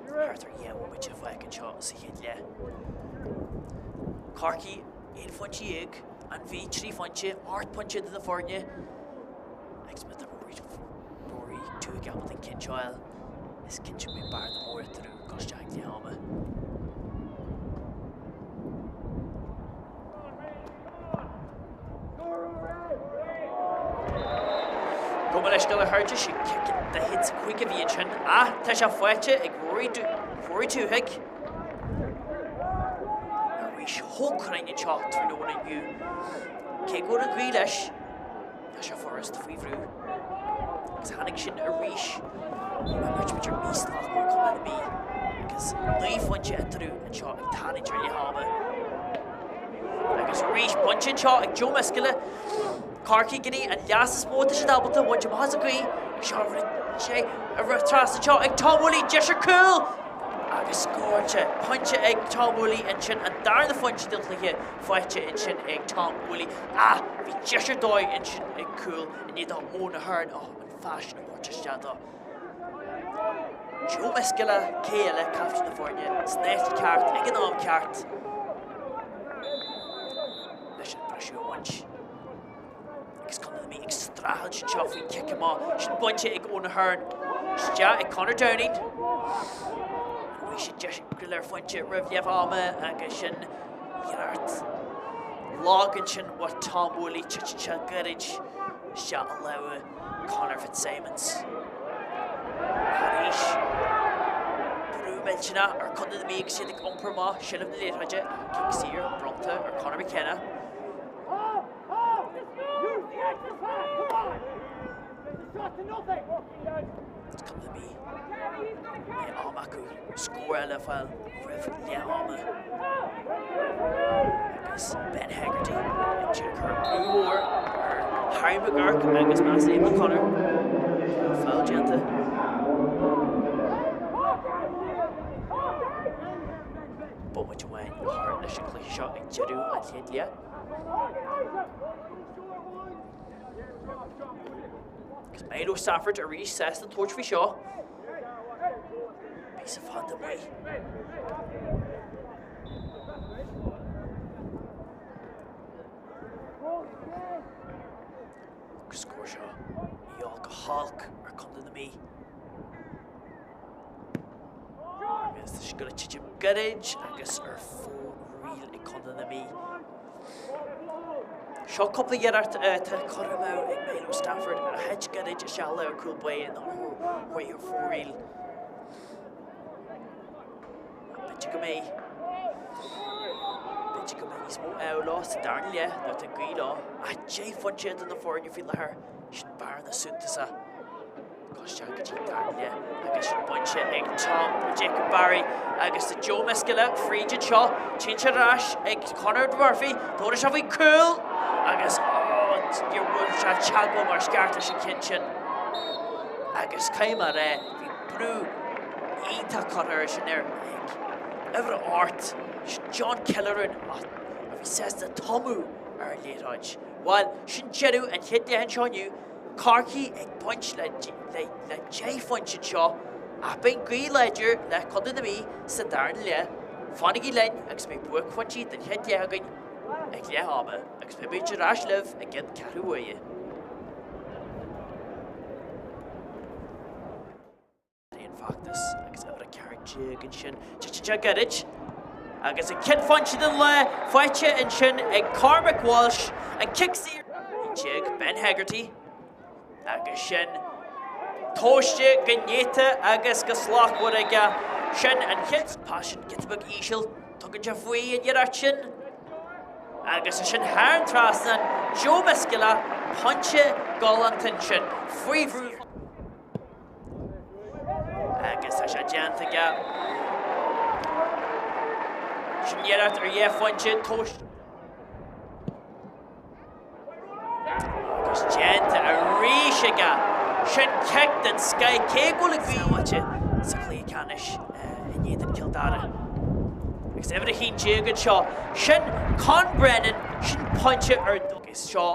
Thart ar dhá bhomaite fágtha anseo sa chéad leath. Corcaigh, 11 phointe, An Mhí, 3 phointe, 8 pointe idir na foirne. Agus má tá Rory Twohig ábalta an ceann seo a fháil, is cinnte go mbeidh bearna mór eatarthu ag dul isteach ag leath ama. Gabh mo leithscéal a chairde, sin cic daichead is a cúig a bhí ansin ach tá sé faighte ag Rory Rory Twohig. Arís chomh cruinn anseo tráthnóna inniu. Cé go bhfuil an ghaoth leis, Tá sé furasta faoi bhrú. Agus tháinig sin arís ón imirt b'fhéidir míshlachtmhar Contae na Mí agus 9 phointe eatarthu anseo ag tarraingt ar leath ama. Agus arís bainte anseo ag Joe Miskella. Corcaigh ag iarraidh an leas is mó atá siad ábalta a bhaint amach as an ghaoth. Agus seo a sé a rith trasna anseo ag Tom Woolley, deis ar cúl! Agus scóráilte, pointe ag Tom Woolley ansin, an darna phointe den chluiche faighte ansin ag Tom Woolley. Ach bhí deis ar dóigh ansin ag cúl i ndiaidh do Eoin Ahern an pas sin a thabhairt isteach dó. Joe Miskella, cé eile, captaen na foirne, san áit ceart ag an am ceart leis an briseadh a bhaint. Agus Contae na Mí ag streachailt anseo faoin cic amach. Sin bainte ag Eoin Ahern. Isteach ag Conor Downing. Bhí sé deis go léir phointe roimh leath ama agus sin iarracht lag ansin ó Tom Woolley, titeann sé gairid isteach i lámha Conor Fitzsimons. Arís, brú millteach. Millteanach ar Chontae na Mí agus iad ag iompar amach seilbh na liathróide ach cic saor bronnta ar Conor McKenna. Contae na Mí. Beidh am acu scór eile a fháil roimh leath ama. Agus Ben Hegarty ag cur brú mór ar Harry McGurk agus más é McConnor. Tá foul déanta. Bomaite amháin thart leis an chluiche seo ag deireadh an chéad leath. Agus Milo Stafford arís sásta tabhairt faoi seo. Píosa fada amuigh. Agus scór seo ní go holc ar Chontae na Mí. Agus tá sé ag titim gairid agus ar fóraoil ag Contae na Mí. Seo cúpla iarracht atá curtha amú ag Milo Stafford a thit gairid isteach le cúl báire nach raibh ar fóraoil. B'fhéidir go mbeidh B'fhéidir go mbeidh níos mó ádh leo sa darna leath nuair atá gaoth leo ach 10 phointe idir na foirne faoi láthair sin bearna suntasach. Isteach go dtí an darna leath agus sin bainte ag Tom Jacob Barry agus Joe Miskella fríd anseo. Téann sé ar ais ag Conor Murphy. Tabharfaidh sé faoin cúl agus níor bhuail sé teagmháil mar is ceart leis an ceann sin. Agus caithfidh mé a rá, bhí brú iontach curtha air sin ar ag uimhir a 8, sin John Killerine, a bhí sásta tumadh ar an liathróid. Bhuel, sin deireadh an chéad leath anseo inniu. Corcaigh ag baint le 10 phointe anseo ach beidh an ghaoth láidir le Contae na Mí sa darna leath. Fanaigí linn agus beidh buaicphointí den chéad leath againn ag leath ama agus beidh muid ar ais libh i gceann ceathrú uaire. An feachtas agus uimhir 14 ansin. Titeann sé gairid agus an chéad phointe den lá faighte ansin ag Cormac Walsh, an cic saor. 11 Ben Hegarty agus sin tomhaiste go néata agus go slachtmhar aige. Sin an chéad pas sin giota beag íseal, tugann sé faoi an iarracht sin agus sin thar an trasnán Joe Miskella, pointe galánta ansin faoi bhrú. Agus tá sé déanta aige. Sin iarracht ar dhá phointe tomhaiste. Agus déanta arís aige. Sin cic den scoith cé go bhfuil an ghaoth sa chluiche ceannais in éadan Cill Dara. Agus uimhir 11 anseo. Sin Con Brennan, sin pointe ar agus seo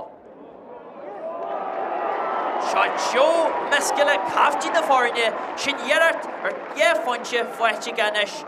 Seo Joe Miskella, caiftín na foirne, sin iarracht ar dhá phointe faighte aige anois.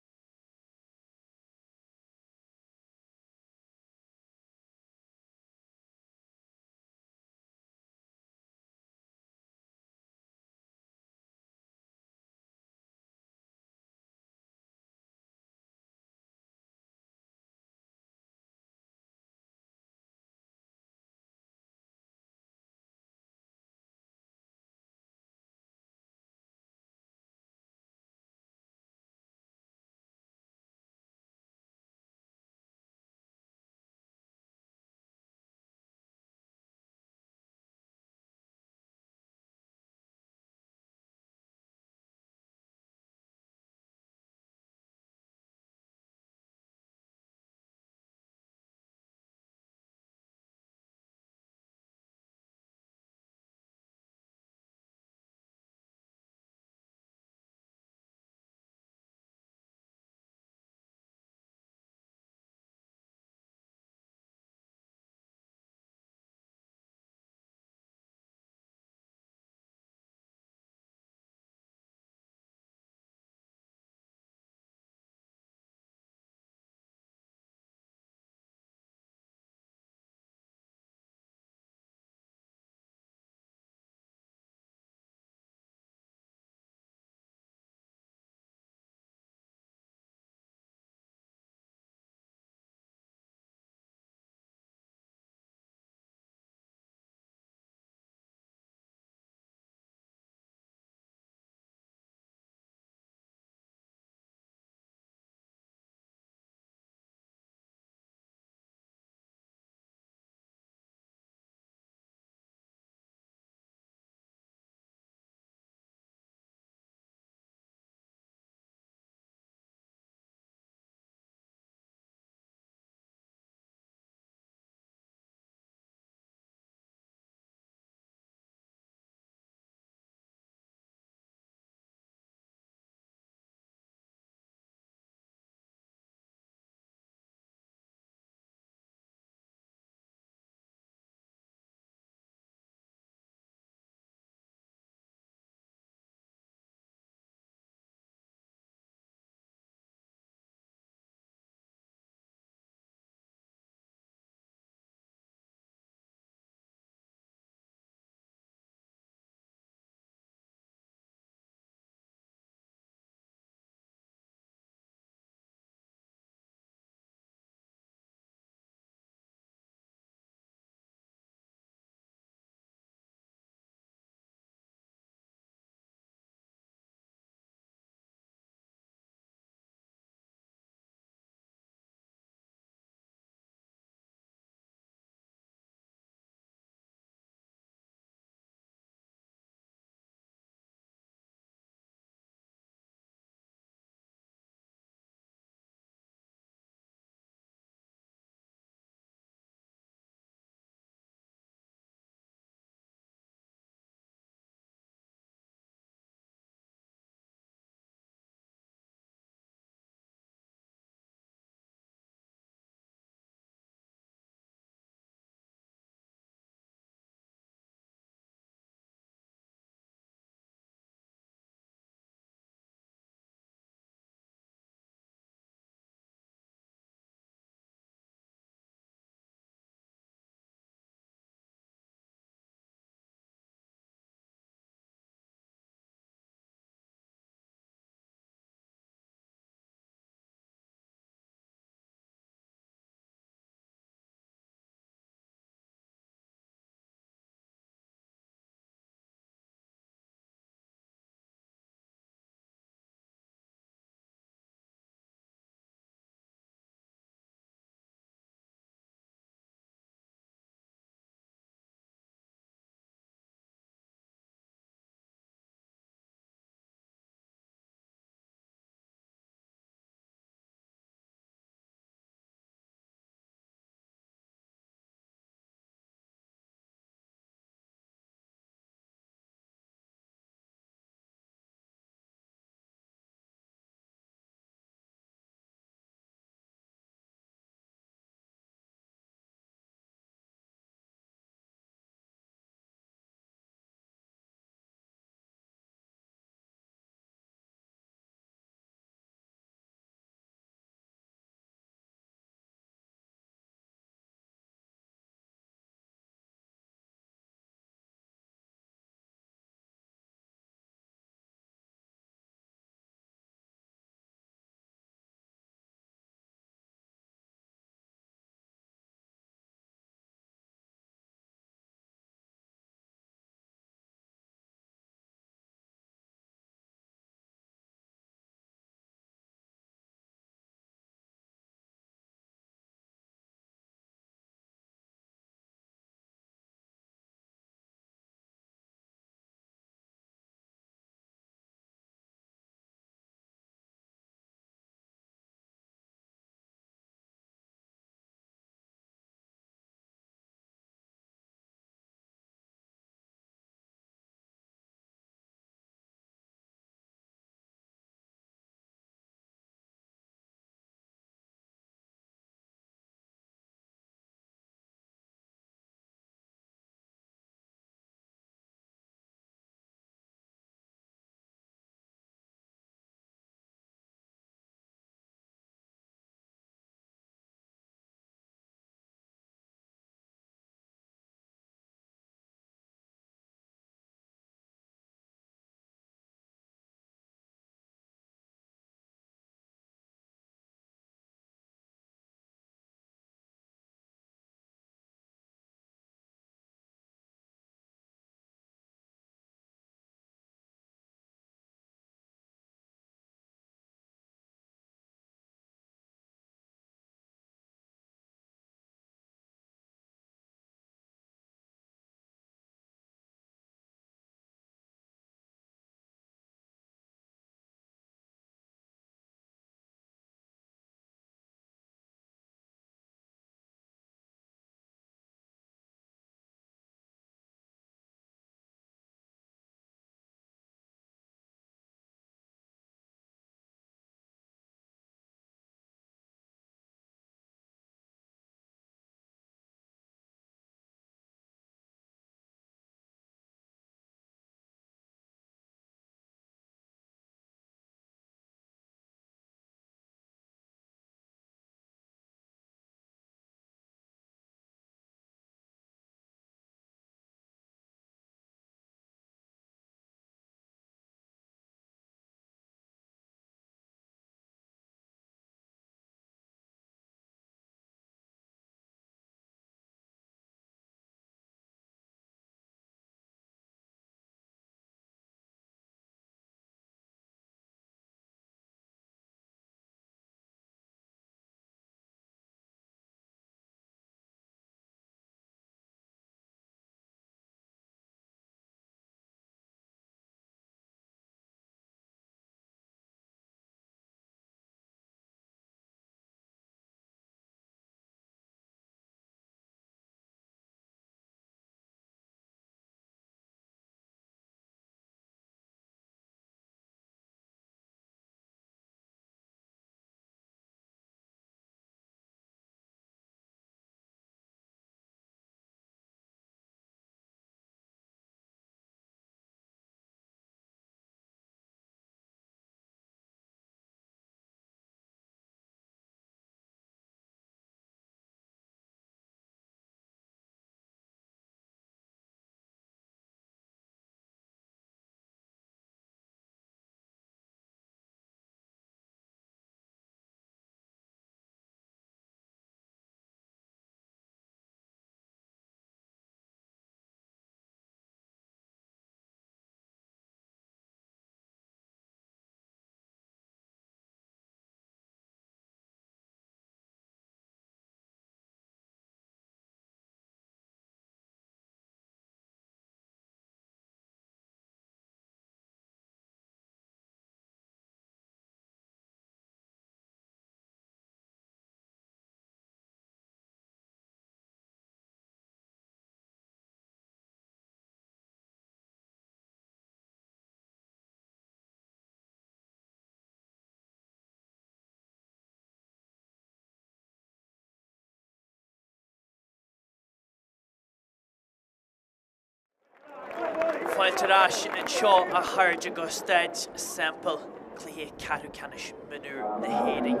Fáilte ar ais anseo a chairde go Staid Semple, cluiche ceathrú ceannais mionúr na hÉireann.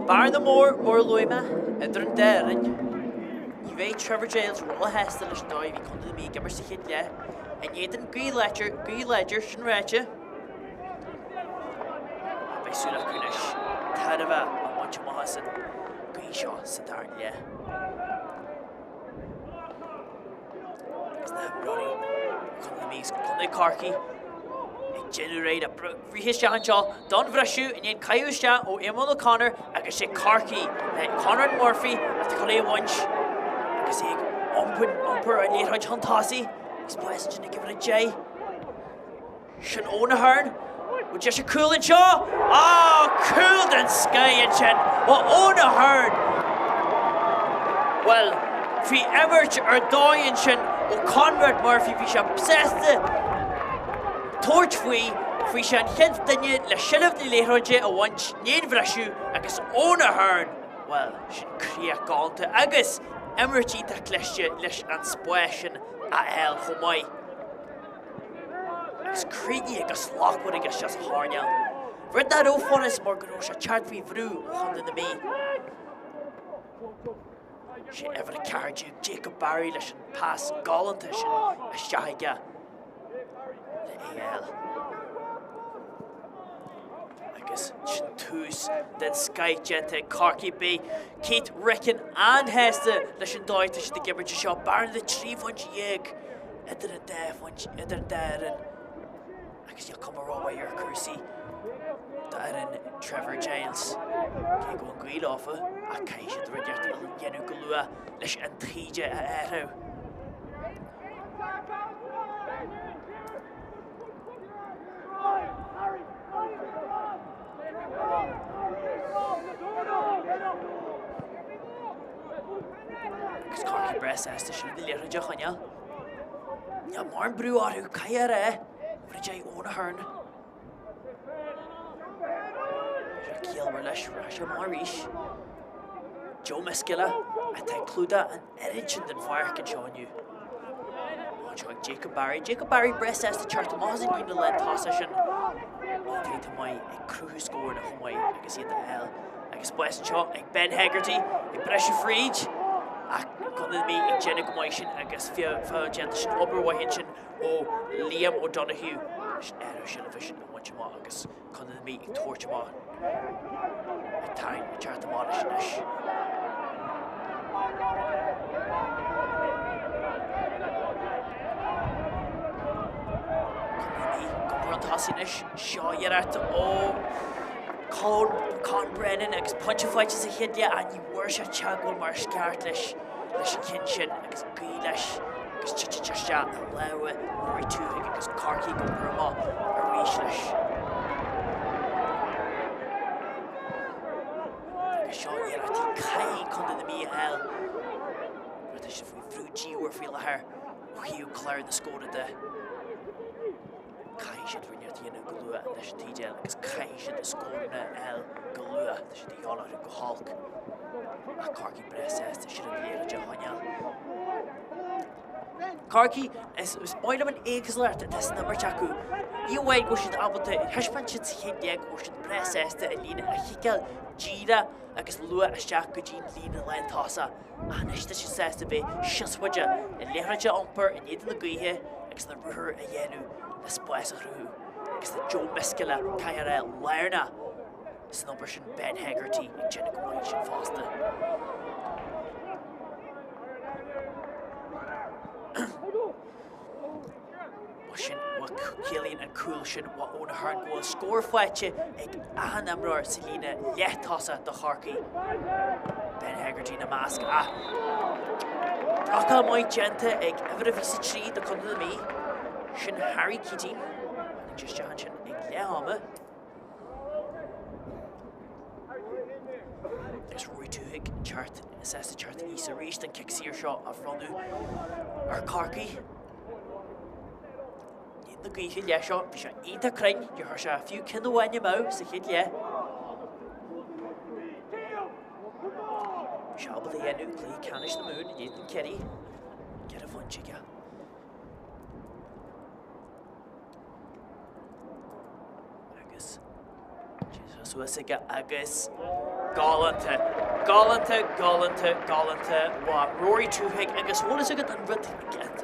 Bearna mór, mar a luaigh mé, idir an dá fhoireann. Ní bheidh Trevor Giles róshásta leis an dóigh a bhí Contae na Mí ag imirt sa chéad leath, in éadan gaoth láidir, gaoth láidir, sin ráite. Beidh súil acu anois tairbhe a bhaint amach as an gcaoi seo sa dara leath. Agus na himreoirí Contae na Mí agus Contae Chorcaí ag déanamh réidh le rith isteach anseo don bhriseadh i ndiaidh caitheamh isteach ó Eamon O'Connor agus sé Corcaigh le Conrad Murphy atá chun é a bhaint agus é ag iompar an liathróid chun tosaigh agus pas ansin ag uimhir 10. Sin Eoin Ahern. Bhfuil deis ag cúl anseo? Á, cúl den scoith ansin ó Eoin Ahern! Bhuel, bhí imirt ar dóigh ansin ó Conrad Murphy, bhí sé sásta tabhairt faoi, bhí sé an chéad duine le seilbh na liathróide a bhaint i ndiaidh an bhriseadh agus Eoin Ahern, bhuel, sin críoch galánta agus imirt iontach cliste leis an spás sin a fháil chomh maith. Agus críochnaithe go slachtmhar aige isteach sa choirnéal. Rud nach raibh furast mar go raibh sé ag teacht faoi bhrú ó Chontae na Mí. Sé uimhir 14 Jacob Barry leis an pas galánta sin isteach aige le é a fháil. Agus sin tús den scoith déanta ag Corcaigh. Beidh Keith Ricken an-shásta leis an dóigh atá siad ag imirt anseo. Bearna de 13 phointe idir an dá phointe, idir an dá fhoireann agus níl cuma rómhaith ar chúrsaí d'fhoireann Trevor Giles. Cé go bhfuil an ghaoth leofa ach caithfidh siad rud inteacht a dhéanamh go luath leis an taoide a athrú. Agus Corcaigh breá sásta sin na liathróide a choinneáil. Níl mórán brú orthu, caithfidh a rá, uimhir 10 Eoin Ahern. Sé ciallmhar leis, rachaidh sé amach arís. Joe Miskella atá ag clúdach an oiread sin den pháirc anseo inniu. Anseo ag Jacob Barry. Jacob Barry breá sásta teacht amach as an líne lántosach sin. Iontach maith ag cruthú scóranna chomh maith agus iad a fháil. Agus spás anseo ag Ben Hegarty ag briseadh fríd ach Contae na Mí ag déanamh go maith sin agus feabhas déanta sin obair mhaith ansin ó Liam O'Donoghue leis an athrú seilbhe sin a bhaint amach agus Contae na Mí ag tabhairt amach ag tarraingt ag teacht amach leis anois. Contae na Mí go mór chun tosaigh anois seo iarracht ó Con Con Brennan agus pointe faighte sa chéad leath ach ní bhfuair sé teagmháil mar is ceart leis leis an cheann sin agus gaoth leis agus titeann sé isteach i lámha Rory Twohig agus Corcaigh ag iompar amach arís leis. Agus seo iarrachtaí caithfidh Contae na Mí a fháil mar tá siad faoi bhrú diamhair faoi láthair ó thaobh clár na scóranna de. Caithfidh siad rud inteacht a dhéanamh go luath leis an taoide agus caithfidh siad a scóranna a fháil go luath. Tá siad de dhíobháil orthu go holc. Ach Corcaigh breá sásta sin an liathróid a choinneáil. Corcaigh, is maith liom an éagsúlacht atá san imirt acu. Ní amháin go bhfuil siad ábalta, thaispeáin siad sa chéad leath go bhfuil siad breá sásta an líne a chiceáil díreach agus luath isteach go dtí an líne lántosach. Ach anois tá siad sásta bheith síos faide, an liathróid a iompar in éadan na gaoithe agus na ruathair a dhéanamh le spás a chruthú. Agus tá Joe Miskella, caithfidh a rá, lárnach san obair sin, Ben Hegarty ag déanamh go maith sin fosta. Bhuel sin, bhuel ciallaíonn an cúl sin ó Eoin Ahern go bhfuil scór faighte ag achan imreoir sa líne leath-tosach do Chorcaigh. Ben Hegarty ina measc ach blocáil maith déanta ag uimhir a 23 do Chontae na Mí. Sin Harry Keating. Tháinig sé isteach ansin ag leath ama. Agus Rory Twohig teacht sásta teacht aníos arís don cic saor seo a bhronnadh ar Chorcaigh. In éadan na gaoithe leath seo, bhí sé iontach cruinn, níor chuir sé fiú ceann amháin amú sa chéad leath. Bhí sé ábalta a dhéanamh cluiche ceannais na Mumhan in éadan Ciarraí. Ceithre phointe aige. Agus suas aige agus galánta, galánta, galánta, galánta uaidh Rory Twohig agus bhfuil fhios agat an rud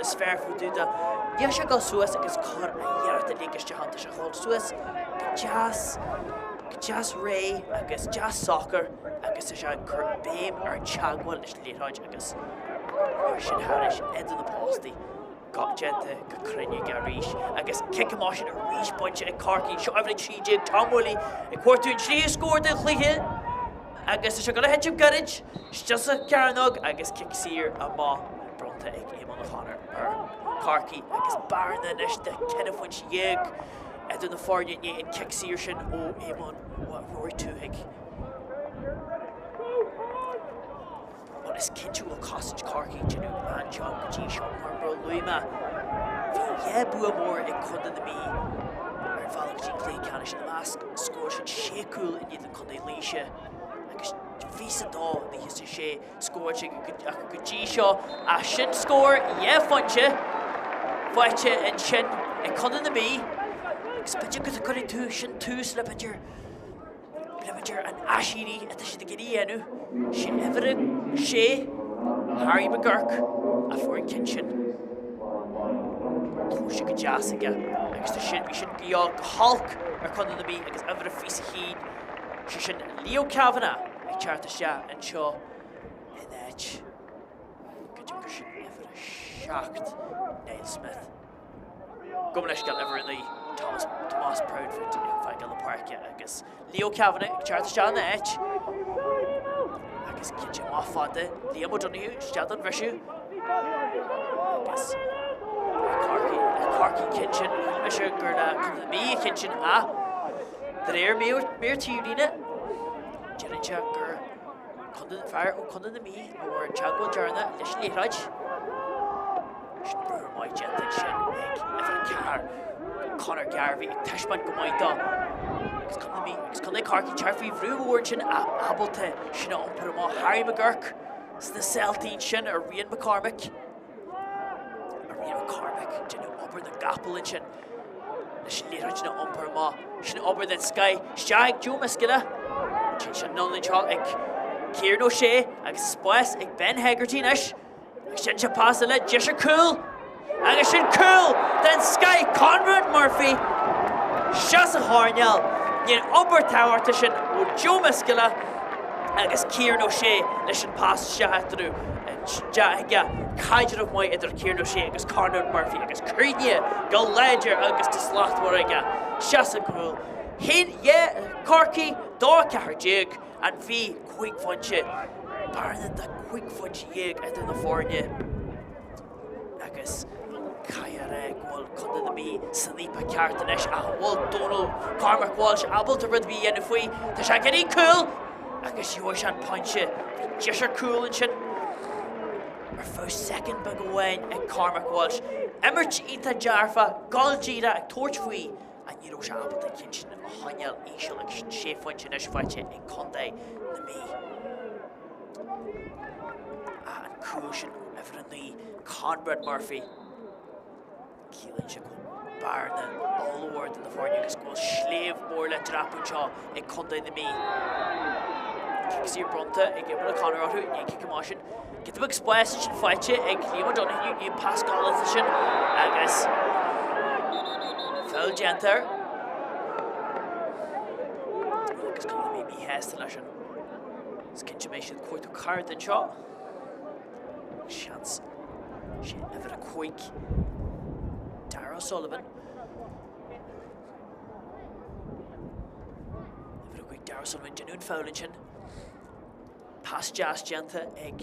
is fearr fá dtaobh de, níl sé ag dul suas agus cur an iarracht uilig isteach ann, tá sé ag dul suas go deas, go deas réidh agus deas socair agus tá sé ag cur béim ar an teagmháil leis an liathróid agus mar sin thairis idir na postaí. Déanta go cruinn aige arís agus cic amach sin arís bainte ag Corcaigh. Seo uimhir 13 Tom Woolley ag cuartú an tríú scór den chluiche agus tá sé ag dul a thitim gairid isteach sa chearnóg agus cic saor amach bronnta ag Eamon O'Connor ar Chorcaigh agus bearna anois de cheithre phointe idir na foirne i ndiaidh an cic saor sin ó Eamon Rory Twohig. Bhuel, is cinnte go bhfuil cosaint Chorcaí ag déanamh an-jab go dtí seo mar mar a luaigh mé, bhí dhá bua mór ag Contae na Mí ar an bhealach go dtí an cluiche ceannais ina measc, scóráil siad sé cúl in éadan Contae Laoise agus 22 96 scóráilte acu go dtí seo ach sin scór dhá phointe faighte ansin ag Contae na Mí agus b'fhéidir go gcuirfidh tú sin tús le b'fhéidir B'fhéidir an aiséirí atá siad ag iarraidh a dhéanamh, sé uimhir a sé, Harry McGurk, a fuair an ceann sin. Tomhaiste go deas aige agus tá sin, bhí sin go go holc ar Chontae na Mí agus uimhir a 21, sé sin Leo Kavanagh ag teacht isteach anseo in áit, creidim gur sin uimhir a 7, Niall Smith. Gabh mo leithscéal uimhir 9, Thomas, Tomás Proudfoot ag fágáil na páirce agus Leo Kavanagh ag teacht isteach ina áit agus cinnte amach fada Liam O'Donoghue isteach don bhriseadh agus Corcaigh, le Corcaigh ceann sin, shíl mise gur le Contae na Mí an ceann sin ach de réir mír taobhlíne deireann sé gur Contae, fear ó Contae na Mí a bhfuair an teagmháil deireanach leis an liathróid. Sin ruathar maith déanta ansin ag uimhir 4, Conor Garvey ag taispeáint go maith dó. Agus Contae na Mí agus Contae Chorcaí ag teacht faoi bhrú mhór ansin ach ábalta sin a iompar amach. Harry McGurk sna seáltaí ansin ar Rian McCormick. Rian McCormick déanamh obair na gcapall ansin leis an liathróid sin a iompar amach. Sin obair den scoith. Isteach ag Joe Miskella. Téann sé anonn anseo ag Kieran O'Shea agus spás ag Ben Hegarty anois. Agus sin sé pas eile, deis ar cúl! Agus sin cúl den scoith Conrad Murphy isteach sa choirnéal. Ní an obair tábhachtach sin ó Joe Miskella agus Kieran O'Shea leis an pas isteach eatarthu. Isteach aige. Caidreamh maith idir Kieran O'Shea agus Conrad Murphy agus críochnaithe go láidir agus go slachtmhar aige. Isteach sa gcúl. Haon, yeah, Corcaigh, 2 14. An Mhí, 5 phointe, bearna de 15 phointe idir na foirne agus caithfidh a rá go bhfuil Contae na Mí san fhaopa ceart anois ach an bhfuil Dónal Cormac Walsh ábalta rud ar bith a dhéanamh faoi? Tá sé ag iarraidh cúl agus gheobhaidh sé an pointe. Bhí deis ar cúl ansin ar feadh soicind beag amháin ag Cormac Walsh. Imirt iontach dearfa, goil díreach ag tabhairt faoi Ach ní raibh sé ábalta an ceann sin a choinneáil íseal agus sin sé phointe anois faighte ag contae na Mí. Ach an cúl sin ó uimhir 9, Conrad Murphy. Ciallaíonn sé go bhfuil bearna ollmhór idir na foirne agus go bhfuil sléibh mór le dreapadh anseo ag contae na Mí. Cic saor bronnta ag Eamon O'Connor orthu i ndiaidh an cic amach sin. Giota beag spáis ansin faighte ag Liam O'Donoghue, ní pas galánta sin agus foul déanta air. Agus Contae na Mí míshásta leis sin. Is cinnte mbeidh siad ag cuartú cárta anseo. Seans sé uimhir 5 Darragh O'Sullivan. Uimhir 5 Darragh O'Sullivan déanamh an foul ansin. Pas deas déanta ag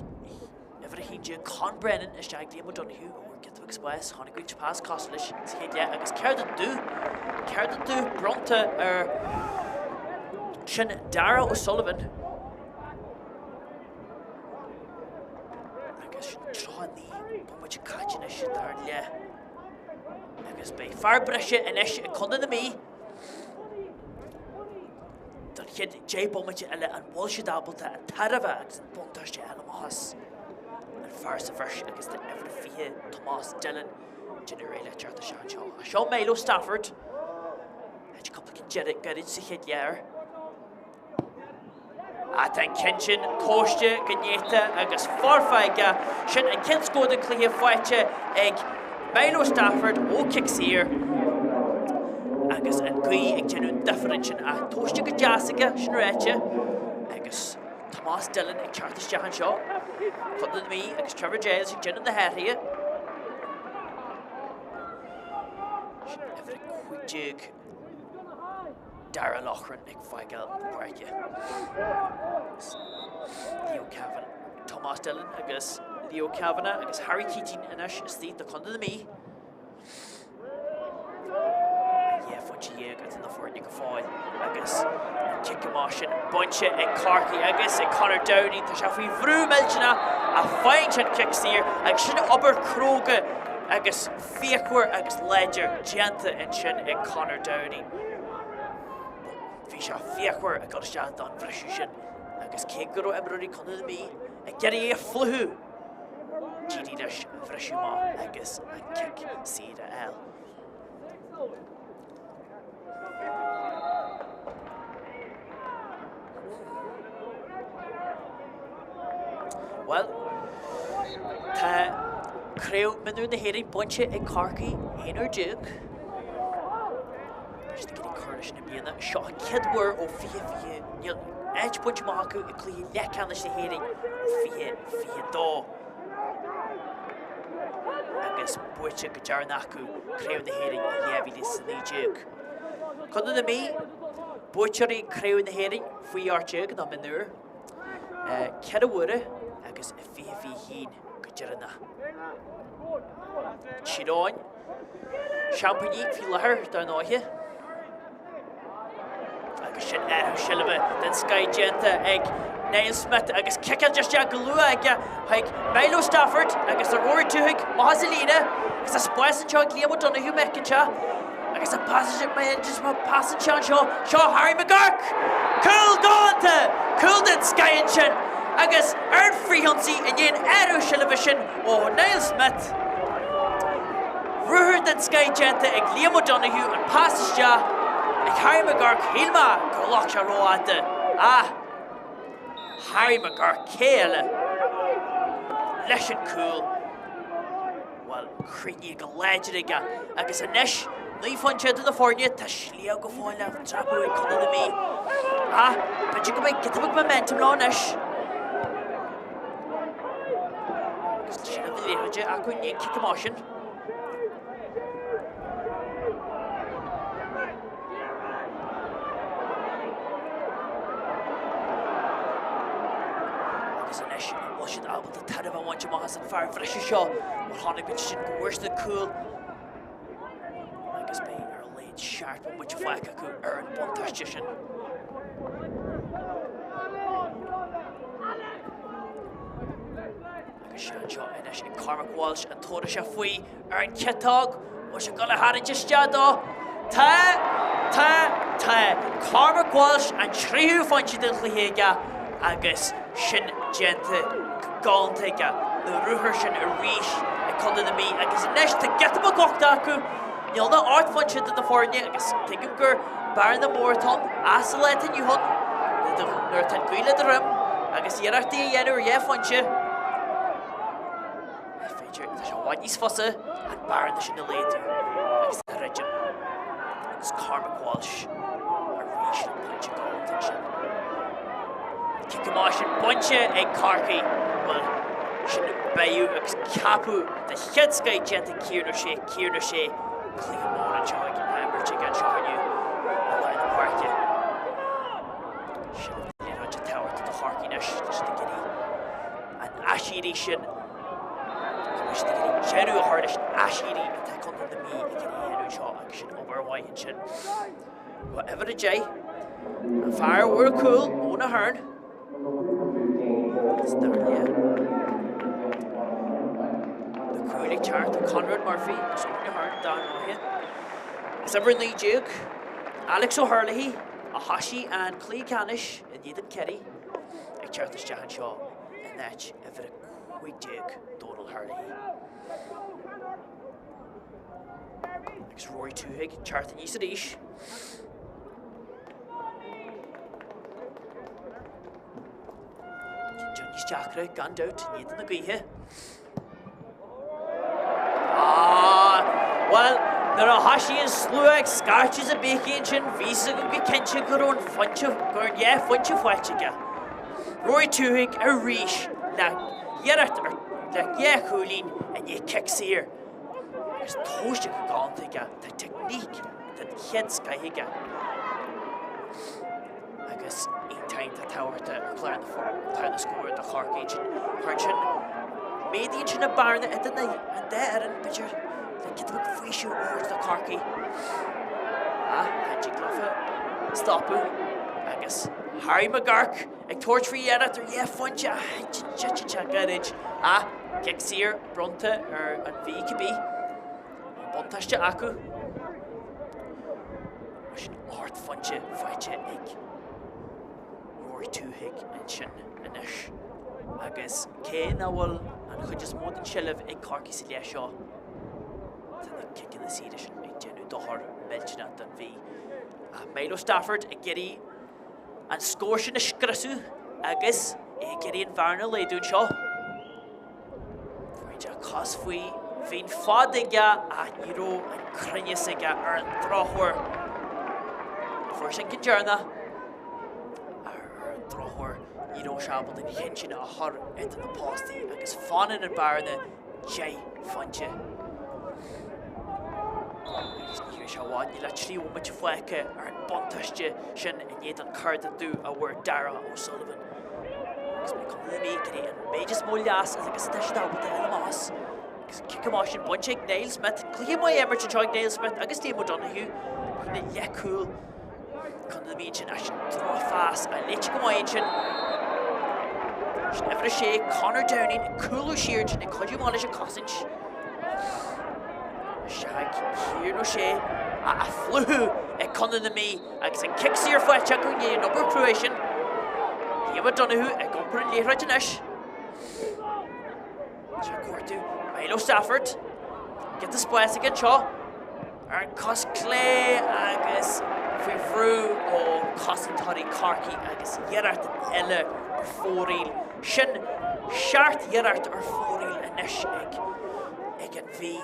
uimhir 11 Con Brennan isteach ag Liam O'Donoghue a bhfuair giota beag spáis. Tháinig roinnt pas cosúil leis sa chéad leath agus cárta dubh, cárta dubh bronnta ar sin Darragh O'Sullivan. Agus sin 39 bomaite caite anois sa dara leath. Agus beidh fear breise anois ag Contae na Mí. Don chéad 10 bomaite eile an bhfuil siad ábalta an tairbhe agus an buntáiste a fháil amach as an. fear sa bhreis agus tá uimhir a 20, Tomás Dillon, ag déanamh réidh le teacht isteach anseo. Seo Milo Stafford. Thit cúpla ceann deiridh gairid sa chéad leath. Tá an ceann sin tomhaiste go néata agus foirfe aige. Sin an chéad scór den chluiche faighte ag Milo Stafford ó chic saor agus an ghaoth ag déanamh difear ansin ach tomhaiste go deas aige, sin ráite, agus Tomás Dillon ag teacht isteach anseo. Contae na Mí agus Trevor Giles ag déanamh na hathruithe. Sin uimhir 15. Darragh Loughran ag fágáil na páirce. Leo Kavanagh, Tomás Dillon agus Leo Kavanagh agus Harry Keating anois istigh do Chontae na Mí. 12 phointe idir na foirne go fóill agus an cic amach sin bainte ag Corcaigh agus ag Conor Downing. Tá sé faoi bhrú millteanach ach faigheann sé an cic saor agus sin obair cróga agus fíochmhar agus láidir déanta ansin ag Conor Downing. Bhí sé fíochmhar ag dul isteach don bhriseadh sin agus cé go raibh imreoirí Chontae na Mí ag iarraidh é a phlúchadh, d'éirigh leis an bhriseadh maith agus an cic saor a fháil. Bhuel, tá Craobh Mionúr na hÉireann bainte ag Corcaigh 11 uair. Tá siad ag iarraidh cur leis na bliana. Seo an chéad uair ó 2020, níl áit bainte amach acu i gcluiche leathcheannais na hÉireann ó 2022. Agus buaite go deireanach acu Craobh na hÉireann i 2019. Contae na Mí, buaiteoirí Craobh na hÉireann faoi 18 nó mionúr, 4 huaire agus i 2021 go deireanach. Tír Eoghain, seaimpíní faoi láthair dar ndóighe. Agus sin athrú seilbhe den scoith déanta ag Niall Smith agus ciceáilte isteach go luath aige chuig Milo Stafford agus tá Rory Twohig amach as an líne agus tá spás anseo ag Liam O'Donoghue má fheiceann sé agus an pas pas anseo anseo seo Harry McGurk! Cúl galánta! Cúl den scoith ansin agus ar an frithionsaí i ndiaidh an athrú seilbhe sin ó Niall Smith. Ruathar den scoith déanta ag Liam O'Donoghue, an pas isteach ag Harry McGurk, shíl mé gur ghlac sé rófhada ach Harry McGurk, cé eile leis an cúl? Bhuel, críochnaithe go láidir aige agus anois, 9 phointe idir na foirne, tá sliabh go fóill le dreapadh ag Contae na Mí. Ach b'fhéidir go mbeidh giota beag momentum leo anois. Agus sin an liathróid acu i ndiaidh an cic amach sin. Agus anois an bhfuil siad ábalta tairbhe a bhaint amach as an fear bhriseadh seo mar chonaic muid sin go bhfuair siad an cúl agus beidh ar a laghad seacht mbomaite fágtha acu ar an buntáiste sin. Agus sé anseo anois ag Cormac Walsh an tabharfaidh sé faoi ar an chiotóg. Bhfuil sé ag dul a tharraingt isteach dó? Tá! Tá! Tá! Cormac Walsh an tríú phointe den chluiche aige agus sin déanta go galánta aige. Na ruathair sin arís ag Contae na Mí agus anois tá giota beag uchtach acu. Níl ach 8 phointe idir na foirne agus tuigim gur bearna mór atá ann ach sa lá atá inniu ann nuair atá an ghaoth le do dhroim agus iarrachtaí a dhéanamh ar dhá phointe, is féidir, tá sé i bhfad níos fusa an bearna sin a laghdú agus a dhruidim. Agus Cormac Walsh arís le pointe galánta ansin. Cic amach sin bainte ag Corcaigh, bhuel, sin beidh agus ceapadh de chéad scoith déanta ag Kieran O'Shea, Kieran O'Shea, cluiche mór anseo ag imirt aige anseo inniu i lár na páirce. Sin an liathróid tábhachtach do Chorcaigh anois, tá siad ag iarraidh an aiséirí sin, tá siad ag iarraidh deireadh a chur leis an aiséirí atá Contae na Mí ag iarraidh a dhéanamh anseo agus sin obair mhaith ansin. Ó uimhir 10, an fear a bhfuair cúl, Eoin Ahern. Agus dar le na cúil ag teacht ó Conrad Murphy agus Eoin Ahern dar ndóighe. Is uimhir 19, Alex O'Herlihy, a thosaigh an cluiche ceannais in éadan Kerry, ag teacht isteach anseo in áit uimhir 5. 15, Dónal Herlihy. Agus Rory Twohig ag teacht aníos arís. Cinnte níos deacra, gan dabht, in éadan na gaoithe. Ah, bhuel, nuair a thoisigh an slua ag scairteadh is ag béicigh ansin, bhí a fhios agam go cinnte go raibh an phointe, go raibh an dhá phointe faighte aige. Rory Twohig arís le hiarracht ar le dhá chúilín i ndiaidh cic saor. Agus tomhaiste go galánta aige, tá teicníc den chéad scoith aige. Agus iontach iontach tábhachtach ar chlár na na scór do Chorcaigh ansin. Cuireann sin, méadaíonn sin an bearna idir na an dá fhoireann, b'fhéidir, le giota beag faoiseamh a thabhairt do Chorcaigh. Ach cha dtig leofa stopadh agus Harry McGurk ag tabhairt faoi iarracht ar dhá phointe ach titeann sé gairid. Ach cic saor bronnta ar an Mhí cibé. An buntáiste acu. Mar sin ardphointe faighte ag Rory Twohig ansin anois. Agus cé nach bhfuil an chuid is mó den tseilbh ag Corcaigh sa leath seo, tá na ciceanna saora sin ag déanamh dochar millteanach don Mhí. Ach Milo Stafford ag iarraidh an scór sin a scriosadh agus é ag iarraidh an bhearna a laghdú anseo. Fuair sé cos faoi, bhí an fad aige ach ní raibh an cruinneas aige ar an drochuair. Fuair sé an ceann deireanach ach ar an drochuair ní raibh sé ábalta an ceann sin a chur idir na postaí agus fanann an bearna 10 phointe. Agus ní raibh sé i bhfad, níl ach 3 bhomaite fágtha ar an buntáiste sin in éadan Corn Dubh a bhfuair Darragh O'Sullivan. Agus beidh Contae na Mí ag iarraidh an méid is mó leas agus atá siad ábalta a fháil amach. Agus an cic amach sin bainte ag Niall Smith. Cluiche maith imirt anseo ag Niall Smith agus Liam O'Donoghue. Chun na leathchúil. Contae na Mí ansin as sin drochphas a léite go maith ansin. Sin uimhir a sé, Conor Downing ag cúlú siar ansin ag cuidiú maith leis an cosaint. Isteach Kieran O'Shea á phlúchadh ag Contae na Mí. Agus an cic saor faighte acu i ndiaidh an obair chrua sin. Liam O'Donoghue ag iompar an liathróid anois. Tá cuartú Milo Stafford. Giota spáis aige anseo. Ar an cos clé agus faoi bhrú ó chosantóirí Chorcaí agus iarracht eile ar fóraoil. Sin seacht iarracht ar fóraoil anois ag ag an Mhí.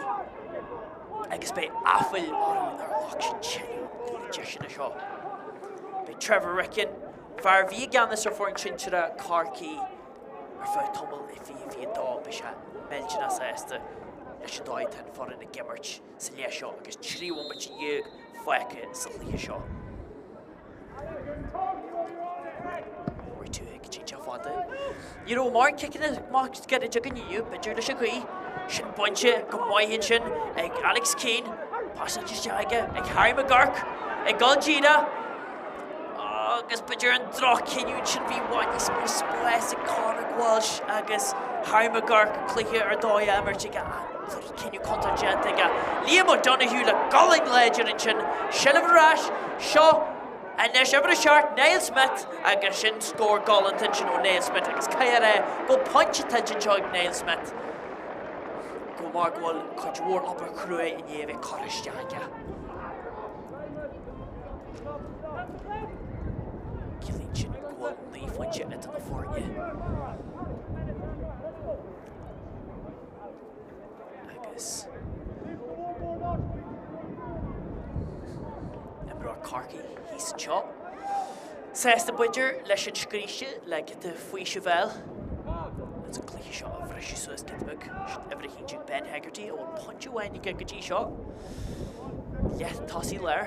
Agus beidh aiféala orthu nár ghlac siad tuilleadh de na deiseanna seo. Beidh Trevor Ricken, fear a bhí i gceannas ar foireann sinsearach Chorcaí ar feadh tamaill i 2022, beidh sé millteanach sásta leis an dóigh atá an foireann ag imirt sa leath seo agus 13 bhomaite fágtha sa chluiche seo. Rory Twohig ag sínte fada. Ní raibh mórán ciceanna amach gairid againn inniu, b'fhéidir leis an ghaoth. Sin bainte go maith ansin ag Alex Keane. Pasáilte isteach aige ag Harry McGurk. Ag dul díreach. Agus b'fhéidir an droch-chinniúint sin bhí i bhfad níos mó spáis ag Cormac Walsh agus Harry McGurk cluiche ar dóigh á imirt aige. Cinneadh contúirteach déanta aige. Liam O'Donoghue le gualainn láidir ansin. Seilbh ar ais. Seo anois uimhir a 7, Niall Smith agus sin scór galánta ansin ó Niall Smith agus caithfidh a rá go bhfuil pointe tuillte anseo ag Niall Smith. Go mar go bhfuil cuid mhór obair chrua i ndiaidh a bheith curtha isteach aige. Ciallaíonn sin go bhfuil 9 phointe idir na foirne. Agus imreoir Chorcaí thíos anseo. Sásta b'fhéidir leis an scríste le giota faoisimh a fháil. Agus an cluiche seo a bhriseadh suas giota beag. Sin uimhir 11 Ben Hegarty a bhfuil pointe amháin aige go dtí seo. Leath tosaí láir.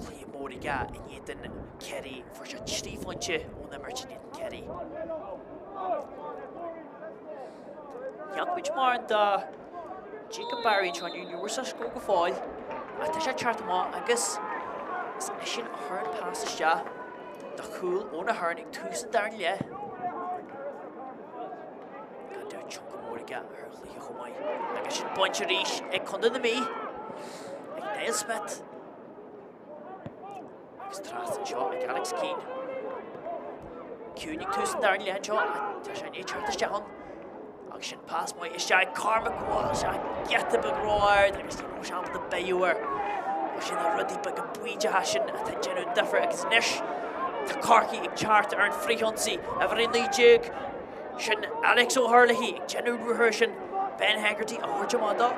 Cluiche mór aige in éadan Ciarraí. Fuair sé 3 phointe ón imirt in éadan Ciarraí. Dheamhan muid mórán de Jacob Barry anseo inniu, ní bhfuair sé scór go fóill, ach tá sé ag teacht amach agus is eisean a chuir an pas isteach do chúl Eoin Ahern ag tús an darna leath. Gan dabht tionchar mór aige ar an chluiche chomh maith. Agus sin bainte arís ag Contae na Mí, ag Niall Smith. Agus trasna anseo ag Alex Keane. Ciúin ag tús an darna leath anseo, tá sé i ndiaidh teacht isteach ann. Agus sin pas maith isteach ag Cormac Walsh ach giota beag ró-ard agus ní raibh sé ábalta beidh air. Sin na rudaí beaga baoideacha sin atá ag déanamh difear agus anois tá Corcaigh ag teacht ar an frithionsaí. Uimhir 19, sin Alex O'Herlihy ag déanamh ruathair sin Ben Hegarty a thabhairt amach dó.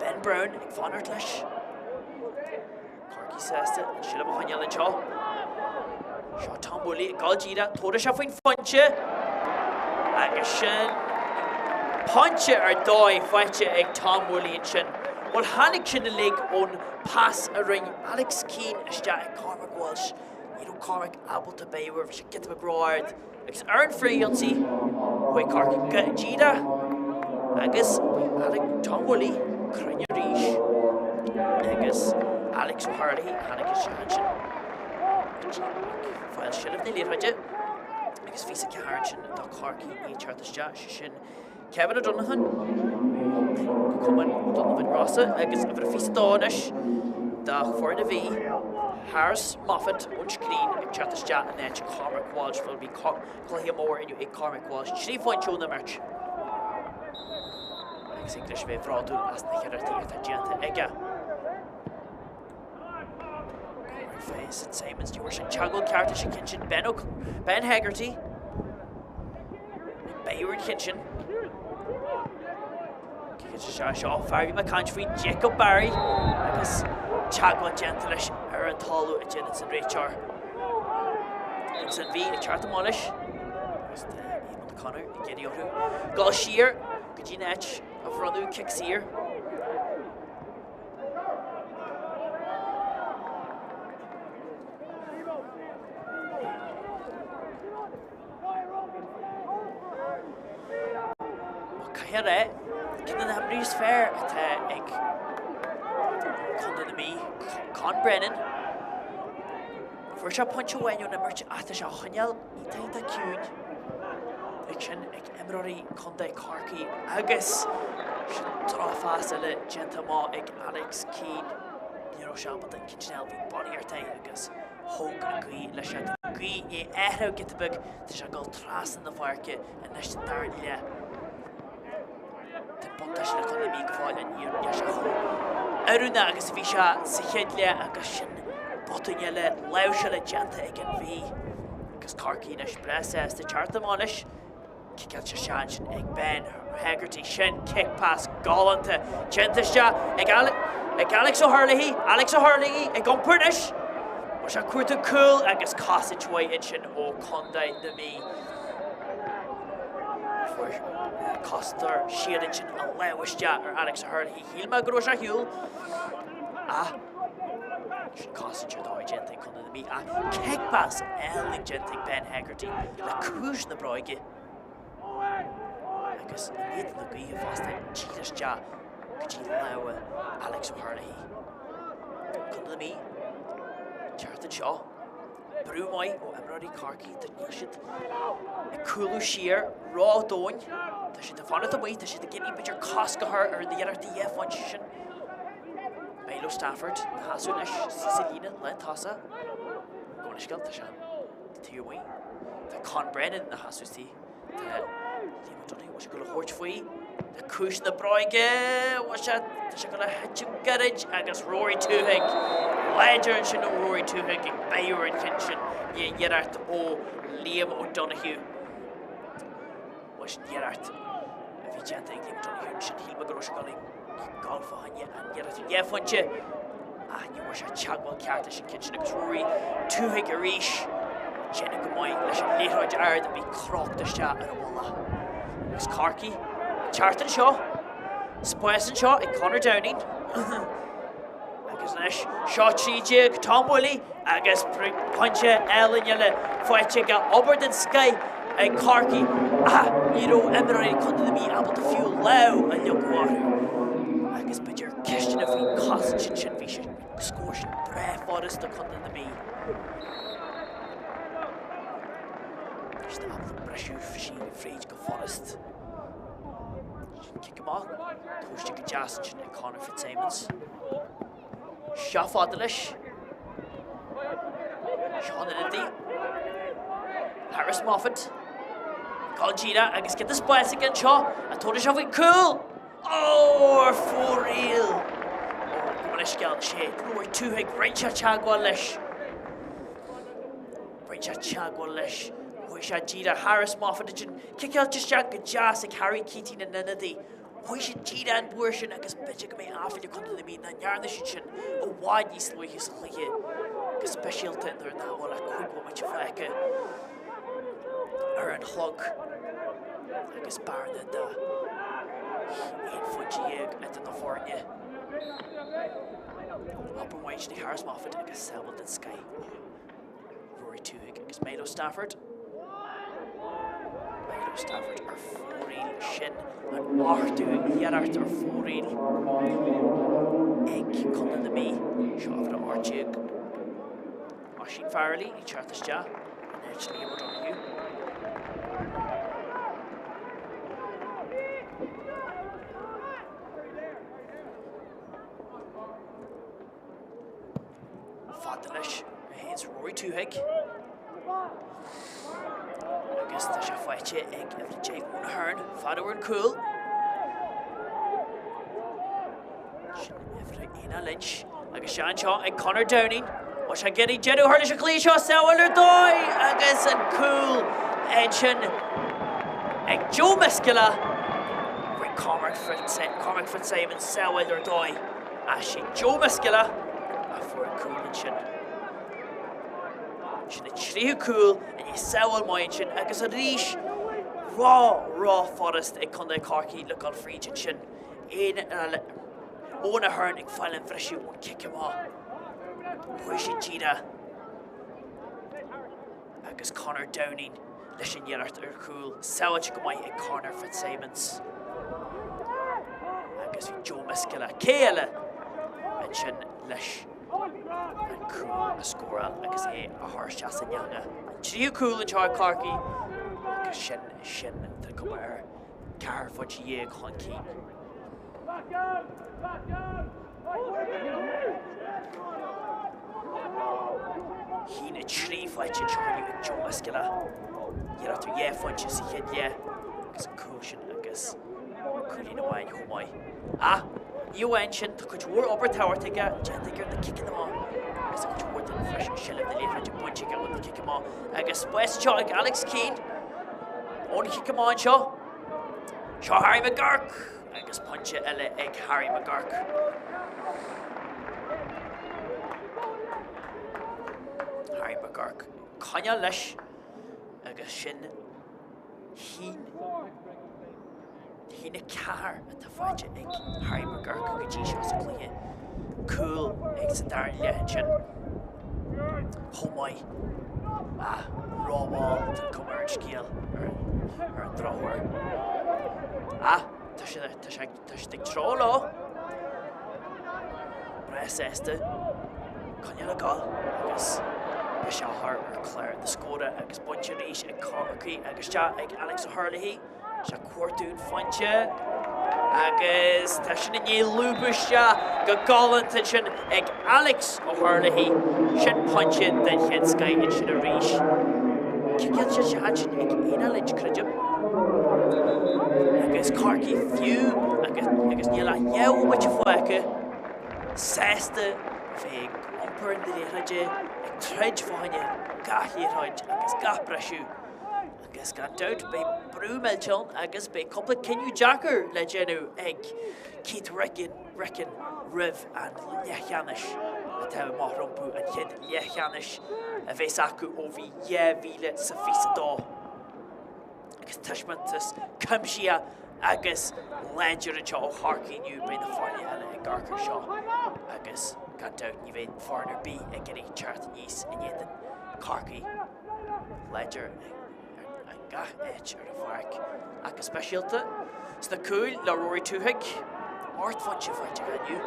Ben Brown ag fanacht leis. Corcaigh sásta an seilbh a choinneáil anseo. Seo Tom Woolley ag dul díreach, tabharfaidh sé faoin phointe agus sin pointe ar dóigh faighte ag Tom Woolley ansin. Bhuel tháinig sin uilig ón pas a rinne Alex Keane isteach ag Cormac Walsh. Ní raibh Cormac ábalta beidh air, bhí sé giota beag ró-ard. Agus ar an frith-ionsaí, chuaigh Corcaigh go díreach agus bhí Tom Woolley cruinn arís agus Alex O'Herlihy a tháinig isteach ansin. Ag fáil seilbh na liathróide agus 24 ansin do Chorcaigh ag teacht isteach, sé sin Kevin O'Donovan ó Cumann O'Donovan Rossa agus uimhir a 22 anois do foireann na Mí, Harris Moffat ón Scrín ag teacht isteach in áit Cormac Walsh. Bhuel bhí cluiche mór inniu ag Cormac Walsh, 3 phointe ón imirt agus thig leis a bheith bhródúil as na hiarrachtaí atá déanta aige. Cormac Fitzsimons, ní bhfuair sé an teagmháil ceart leis an gceann sin. Ben, Ben Hegarty. Beidh ar an cheann sin. Ciceáilte isteach seo, fear a bhí mé ag caint faoi Jacob Barry agus teagmháil déanta leis ar an talamh a déanann an réiteoir. Agus an Mhí ag teacht amach leis agus tá Eamon O'Connor ag iarraidh orthu dul siar go dtí an áit a bhronnadh cic saor. Caithfidh a rá, ceann de na himreoirí is fearr atá ag Contae na Mí, Con Brennan. Fuair sé pointe amháin ón imirt ach tá sé á choinneáil iontach iontach ciúin ag sin ag imreoirí Contae Chorcaí agus sin drochphas eile déanta amach ag Alex Keane. Ní raibh sé ábalta an ceann sin a fháil, bhí bunaíocht air agus Thóg an ghaoth leis an ghaoth é athrú giota beag, tá sé ag dul trasna na páirce anois sa dara leath. Tá buntáiste le Contae na Mí go fóill an iarraidh níl sé chomh oiriúnach agus a bhí sé sa chéad leath agus sin botún eile láimhseála déanta ag an Mhí agus Corcaigh anois breá sásta teacht amach leis. Ciceáilte isteach ansin ag Ben Hegarty. Sin cic pas galánta déanta isteach ag ag Alex O'Herlihy. Alex O'Herlihy ag iompar anois. Bhfuil sé ag cuartú cúl agus cosaint mhaith ansin ó Contae na Mí. Fuair cosantóir siar ansin a lámh isteach ar Alex O'Herlihy. Shíl mé go raibh sé ar shiúl. Ach sin cosaint ar dóigh déanta ag Contae na Mí ach cic pas álainn déanta ag Ben Hegarty le cúis na bróige agus in éadan na gaoithe fosta díreach isteach go dtí lámha Alex O'Herlihy. Contae na Mí, teacht anseo, brú maith ó imreoirí Chorcaí, níl siad ag cúlú siar ró-dhomhain, tá siad ag fanacht amuigh, tá siad ag iarraidh b'fhéidir cosc a chur ar na hiarrachtaí dhá phointe sin. Milo Stafford ina sheasamh anois sa líne lántosach. Gabh mo leithscéal, tá sé taobh amuigh. Tá Con Brennan ina sheasamh istigh. Tá Liam O'Donoghue, bhfuil sé ag dul a thabhairt faoi le cúis na bróige, bhfuil sé, tá sé ag dul a thitim gairid agus Rory Twohig. Láidir ansin ó Rory Twohig ag beidh ar an cheann sin i iarracht ó Liam O'Donoghue. Bhuel sin iarracht a bhí déanta ag Liam O'Donoghue ansin, shíl mé go raibh sé ag dul ag dul fá choinne an iarracht dhá phointe ach ní bhfuair sé teagmháil ceart leis an gceann sin agus Rory Twohig arís déanamh go maith leis an liathróid ard a bhí crochta isteach ar a mhullach. Agus Corcaigh ag teacht anseo, spás anseo ag Conor Downing. Agus anois, seo 13, Tom Woolley agus pointe álainn eile faighte aige, obair den scoith ag Corcaigh ach ní raibh imreoirí Chontae na Mí ábalta fiú lámh a leagadh orthu. Agus b'fhéidir ceisteanna faoin chosaint ansin, bhí sé scór sin breá furast do Chontae na Mí. Bhí siad ábalta briseadh fríd go furast. Sin cic amach, tomhaiste go deas ansin ag Conor Fitzsimons. Seo fada leis. Seán Ionadaí. Harris Moffat. Dul díreach agus giota spáis aige anseo, an dtabharfaidh sé faoin cúl! Ó, ar fóraoil! Ó, gabh mo leithscéal, sé Rory Twohig, rinne sé teagmháil leis. Rinne sé teagmháil leis. Chuaigh sé díreach thar Moffitt ansin, ciceáilte isteach go deas ag Harry Keating an ionadaí. Chuaigh siad díreach an uair sin agus b'fhéidir go mbeidh aiféala ar Chontae na Mí nach ndearna siad sin i bhfad níos luaithe sa chluiche, go speisialta nuair nach bhfuil ach 5 bhomaite fágtha ar an chlog agus bearna de 11 phointe idir na foirne. Obair mhaith ag Harris Moffitt agus sábháil den scoith. Rory Twohig agus Milo Stafford. Milo Stafford ar fóraoil sin an ochtú iarracht ar fóraoil ag Contae na Mí. Seo uimhir a 18. Oisín Farrelly ag teacht isteach in áit Liam O'Donoghue. Fada leis a théanns Rory Twohig. Agus tá sé faighte ag uimhir 10 Eoin Ahern. Fada ar an cúl. Sin uimhir 1 Lynch. Agus sé anseo ag Conor Downing. Tá sé ag iarraidh deireadh a chur leis an gcluiche seo sábháil ar dóigh agus an cúl ansin ag Joe Miskella. Rinne Cormac Fitzsimons sábháil ar dóigh. Ach sé Joe Miskella a fuair an cúl ansin. Sin an tríú cúl i ndiaidh sábháil maith ansin agus arís ró-ró-fhurast ag Contae Chorcaí le dul fríd ansin. Eoin Ahern ag fáil an bhriseadh ón cic amach. Chuaigh sé díreach agus Conor Downing leis an iarracht ar chúl, sábháilte go maith ag Conor Fitzsimons. Agus bhí Joe Miskella, cé eile ansin leis an cúl a scóráil agus é a chur isteach san eanga. An tríú cúl anseo ag Corcaigh agus sin sin tá cuma air 14 phointe chun cinn. Haon 3 faighte anseo inniu ag Joe Miskella. Iarracht ar dhá phointe sa chéad leath agus an cúl sin agus cúilín amháin chomh maith. Ach ní amháin sin, tá cuid mhór obair tábhachtach aige déanta aige ar na ciceanna amach agus tá cuid mhór den freisin seilbh na liathróide bainte aige ó na cic amach agus spás anseo ag Alex Keane ón chic amach anseo. Seo Harry McGurk! Agus pointe eile ag Harry McGurk. Harry McGurk coinneáil leis agus sin haon haon 4 atá faighte ag Harry McGurk go dtí seo sa chluiche. Cúl ag sa dara leath ansin chomh maith. Ah, rómhall tá an cuma ar an scéal ar an drochuair. Ah, tá siad tá sé tá siad ag treabhadh leo. Breá sásta coinneáil ag gabháil agus briseadh a chur ar chlár na scóra agus bainte arís ag Corcaigh agus isteach ag Alex O'Herlihy. Sé ag cuartú an phointe agus tá sin i ndiaidh lúbadh isteach go galánta ansin ag Alex O'Herlihy. Sin pointe den chéad scoith ansin arís. Ciceáilte isteach ansin ag Éanna Lynch, creidim. Agus Corcaigh fiú agus, agus níl ach dhá bhomaite fágtha sásta a bheith ag iompar na liathróide, ag troid fá choinne gach liathróid agus gach briseadh. Agus gan dabht beidh brú millteach ann agus beidh cúpla cinneadh deacair le déanamh ag Keith Ricken, Ricken roimh an leathcheannais atá amach rompu, an chéad leathcheannais a bheas acu ó bhí 2022. Agus taispeántas cuimsitheach agus láidir anseo ó Chorcaigh inniu, beidh na foirne eile ag amharc air seo agus gan dabht ní bheidh foireann ar bith ag iarraidh teacht aníos in éadan Corcaigh. láidir i ngach áit ar an pháirc ach go speisialta sna cúil le Rory Twohig, 8 phointe faighte aige inniu,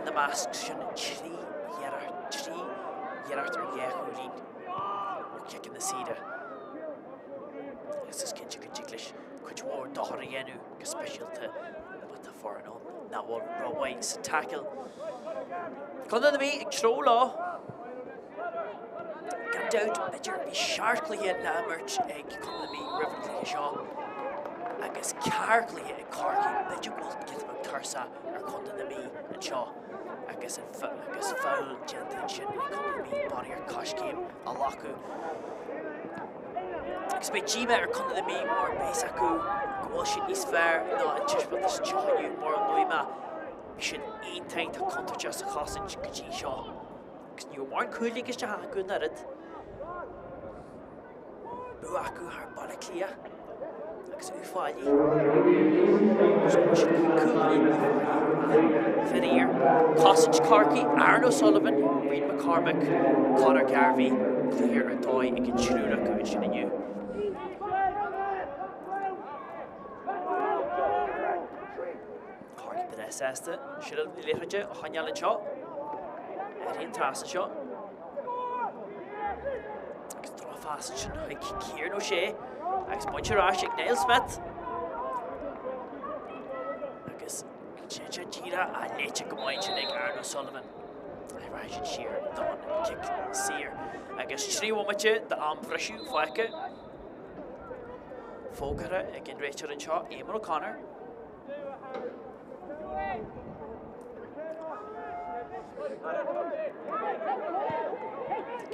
ina measc sin 3 iarracht, 3 iarracht ar dhá chúilín ó chiceanna saora. Agus is cinnte go dtig leis cuid mhór dochar a dhéanamh go speisialta má tá foireann ann nach bhfuil rómhaith sa taicil. Contae na Mí ag treabhadh leo. Gan dabht, b'fhéidir, bhí seacht gcluiche le himirt ag Contae na Mí roimh an chluiche seo agus ceathair chluiche ag Corcaigh. B'fhéidir go bhfuil giota beag tuirseach ar Chontae na Mí anseo agus agus foul déanta ansin ag Contae na Mí, barraíocht coiscéim a ghlacadh. Agus beidh díomá ar Chontae na Mí mar beidh fhios acu go bhfuil siad níos fearr ná an taispeántas anseo inniu mar a luaigh mé. Bhí siad iontach iontach contúirteach sa chosaint go dtí seo. Agus ní raibh mórán cúil ligthe isteach acu an oiread. Bua acu thar Baile Átha Cliath agus Uíbh Fhailí. Scóráil siad cúl in Uíbh Fhailí. Faraor, cosaint Chorcaí, Aaron O'Sullivan, Rian McCormack, Conor Garvey, cluiche ar dóigh ag an triúr acu ansin inniu. Corcaigh breá sásta seilbh na liathróide a choinneáil anseo. Ar an trasna seo. Agus drochphas ansin chuig Kieran O'Shea. Agus bainte ar ais ag Niall Smith. Agus sé sé díreach á léite go maith ansin ag Aaron O'Sullivan. Rachaidh siad siar don cic saor. Agus 3 bhomaite d'am bhriseadh fágtha. Fógartha ag an réiteoir anseo, Eamon O'Connor.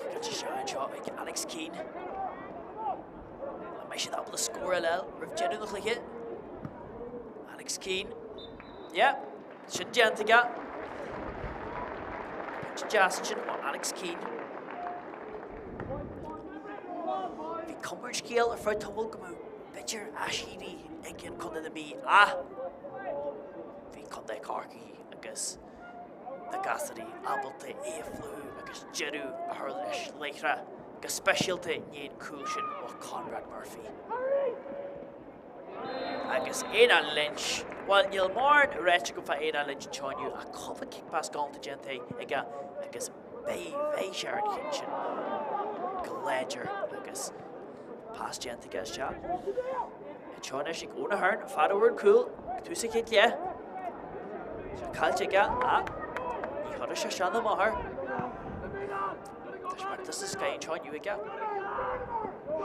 Ciceáilte isteach anseo ag Alex Keane. An mbeidh siad ábalta scór eile roimh deireadh an chluiche? Alex Keane. Yeah, sin déanta aige. Pointe deas ansin ó Alex Keane. Bhí cuma ar an scéal ar feadh tamaill go mbeadh b'fhéidir aiséirí ag an Contae na Mí ach bhí Contae Chorcaí agus na gasúirí ábalta é a phlúchadh agus deireadh a chur leis láithreach, go speisialta i ndiaidh an cúl sin ó Conrad Murphy. Agus Éanna Lynch, bhuel níl mórán ráite agam fá Éanna Lynch anseo inniu ach cúpla cic pas galánta déanta aige agus beidh, beidh sé ar an cheann sin go láidir agus Pas déanta aige isteach. Anseo anois ag Eoin Ahern, fear a fuair an cúl ag tús an chéad leath. Tá caillte aige ach ní chuirfidh sé isteach ná amach air. Taispeántas den scoth anseo inniu aige.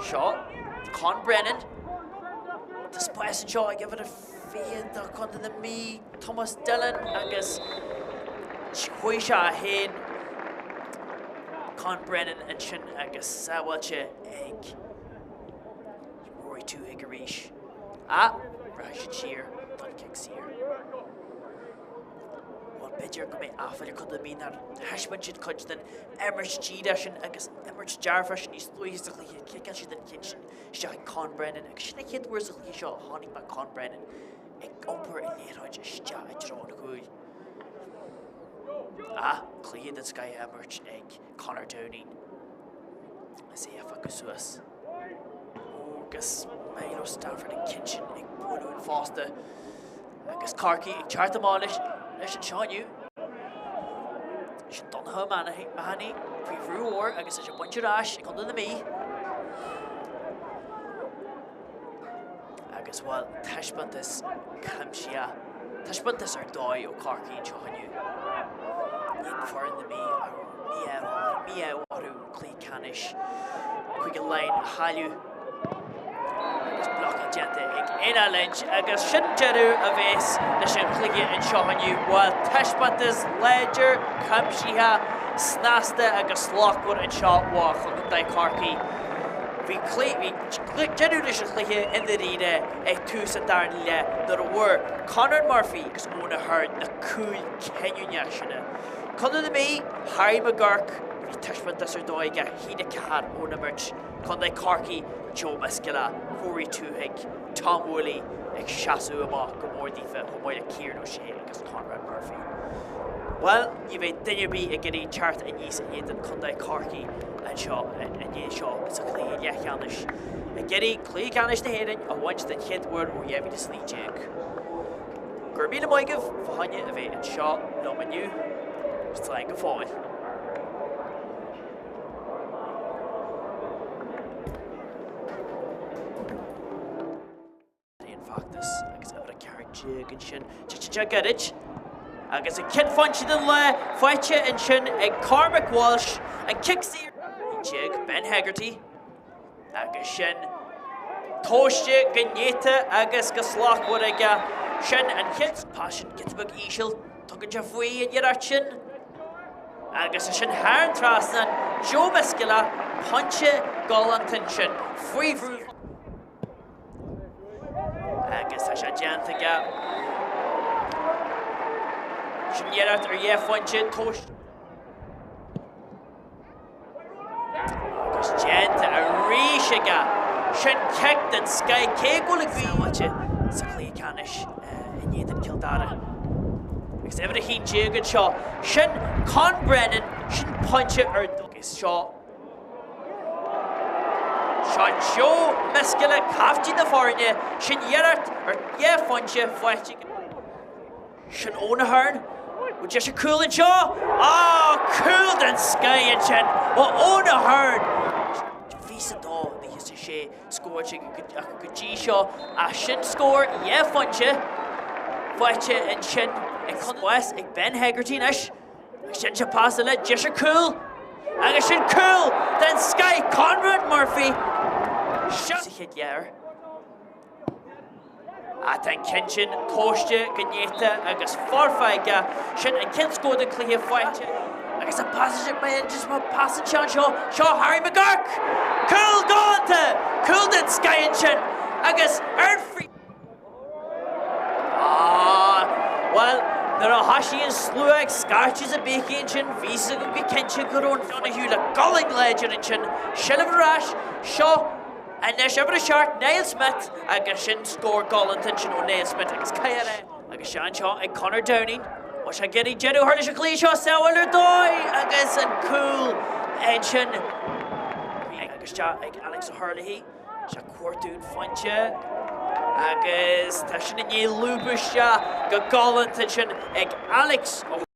Seo Con Brennan. Tá spás anseo ag uimhir a 20 do Chontae na Mí, Thomas Dillon agus chuaigh sé é féin Con Brennan ansin agus sábháilte ag Rory Twohig arís. Ach rachaidh siad siar don cic saor. Bhuel, b'fhéidir go mbeidh aiféala ar Chontae na Mí nár thaispeáin siad cuid den imirt díreach sin agus imirt dearfach sin níos luaithe sa chluiche. Chiceáil siad an ceann sin isteach ag Con Brennan agus sin an chéad uair sa chluiche seo a chonaic mé Con Brennan ag iompar an liathróid isteach i dtreo an chúil. Ach cluiche den scoth á imirt ag Conor Downing. Is é a phiocadh suas. Agus Milo Stafford an ceann sin ag bualadh an phosta. Agus Corcaigh ag teacht amach leis, leis anseo inniu. Sin Donncha O'Mahony faoi bhrú mhór agus é bainte ar ais ag Contae na Mí. Agus bhuel, taispeántas cuimsitheach, taispeántas ar dóigh ó Chorcaigh anseo inniu. Iad foireann na Mí a raibh mí-ádh orthu cluiche ceannais Chúige Laighean a chailleadh agus blocáil déanta ag Éanna Lynch agus sin deireadh a bhéas leis an chluiche anseo inniu. Bhuel, taispeántas láidir, cuimsitheach, snasta agus slachtmhar anseo ó Chontae Chorcaí. Bhí deireadh leis an chluiche i ndáiríre ag tús an darna leath nuair a bhfuair Conor Murphy agus Eoin Ahern na cúil cinniúna sin. Contae na Mí, Harry McGurk, bhí taispeántas ar dóigh aige, 1-4 ón imirt. Contae Chorcaí, Joe Miskella, Rory Twohig, Tom Woolley ag seasamh amach go mór daofa chomh maith le Kieran O'Shea agus Conrad Murphy. Bhuel, ní bheidh duine ar bith ag iarraidh teacht aníos in éadan Contae Chorcaí anseo i ndiaidh seo sa chluiche leathcheannais. Ag iarraidh cluiche ceannais na hÉireann a bhaint den chéad uair ó 2019. Go raibh míle maith agaibh fá choinne a bheith anseo liom inniu. Slán go fóill. An feachtas agus uimhir a 14 ansin. Titeann sé gairid. Agus an chéad phointe den lá faighte ansin ag Cormac Walsh, an cic saor. 11, Ben Hegarty. Agus sin tomhaiste go néata agus go slachtmhar aige. Sin an chéad pas sin giota beag íseal, tugann sé faoi an iarracht sin. Agus ansin thar an trasnán, Joe Miskella, pointe galánta ansin, faoi bhrú. Agus tá sé déanta aige. Sin iarracht ar dhá phointe, tomhaiste. Agus déanta arís aige. Sin cic den scoith cé go bhfuil an ghaoth sábháilte sa chluiche ceannais in éadan Cill Dara. Agus uimhir 11 anseo, sin Con Brennan, sin pointe ar dóigh. Agus seo, seo Joe Miskella, caiftín na foirne, sin iarracht ar dhá phointe faighte aige. Sin Eoin Ahern. Bhfuil deis ar cúl anseo? Á, cúl den scoith ansin ó Eoin Ahern! 22, 26 scóráilte acu go dtí seo ach sin scór dhá phointe faighte ansin ag Conor ag Ben Hegarty anois. Agus sin seo pas eile, deis ar cúl! Agus sin cúl den scoith Conrad Murphy! Seo sa chéad leath. Tá an ceann sin tomhaiste go néata agus foirfe aige. Sin an chéad scór den chluiche faighte agus an pas sin just má pasann sé anseo, seo Harry McGurk! Cúl galánta! Cúl den scoith ansin agus ar an free. Ah, bhuel, nuair a thoisigh an slua ag scairteadh is ag béicigh ansin, bhí 'fhios agam go cinnte go raibh an Donoghue le gualainn láidir ansin. Seilbh ar ais, seo Anois uimhir a 7, Niall Smith agus sin scór galánta ansin ó Niall Smith agus caithfear é. Agus seo anseo ag Conor Downing. Bhfuil sé ag iarraidh deireadh a chur leis an chluiche seo, sábháil ar dóigh agus an cúl ansin. Agus isteach ag Alex O'Herlihy. Sé cuartú an phointe agus tá sin i ndiaidh lúbadh isteach go galánta ansin ag Alex O'Herlihy.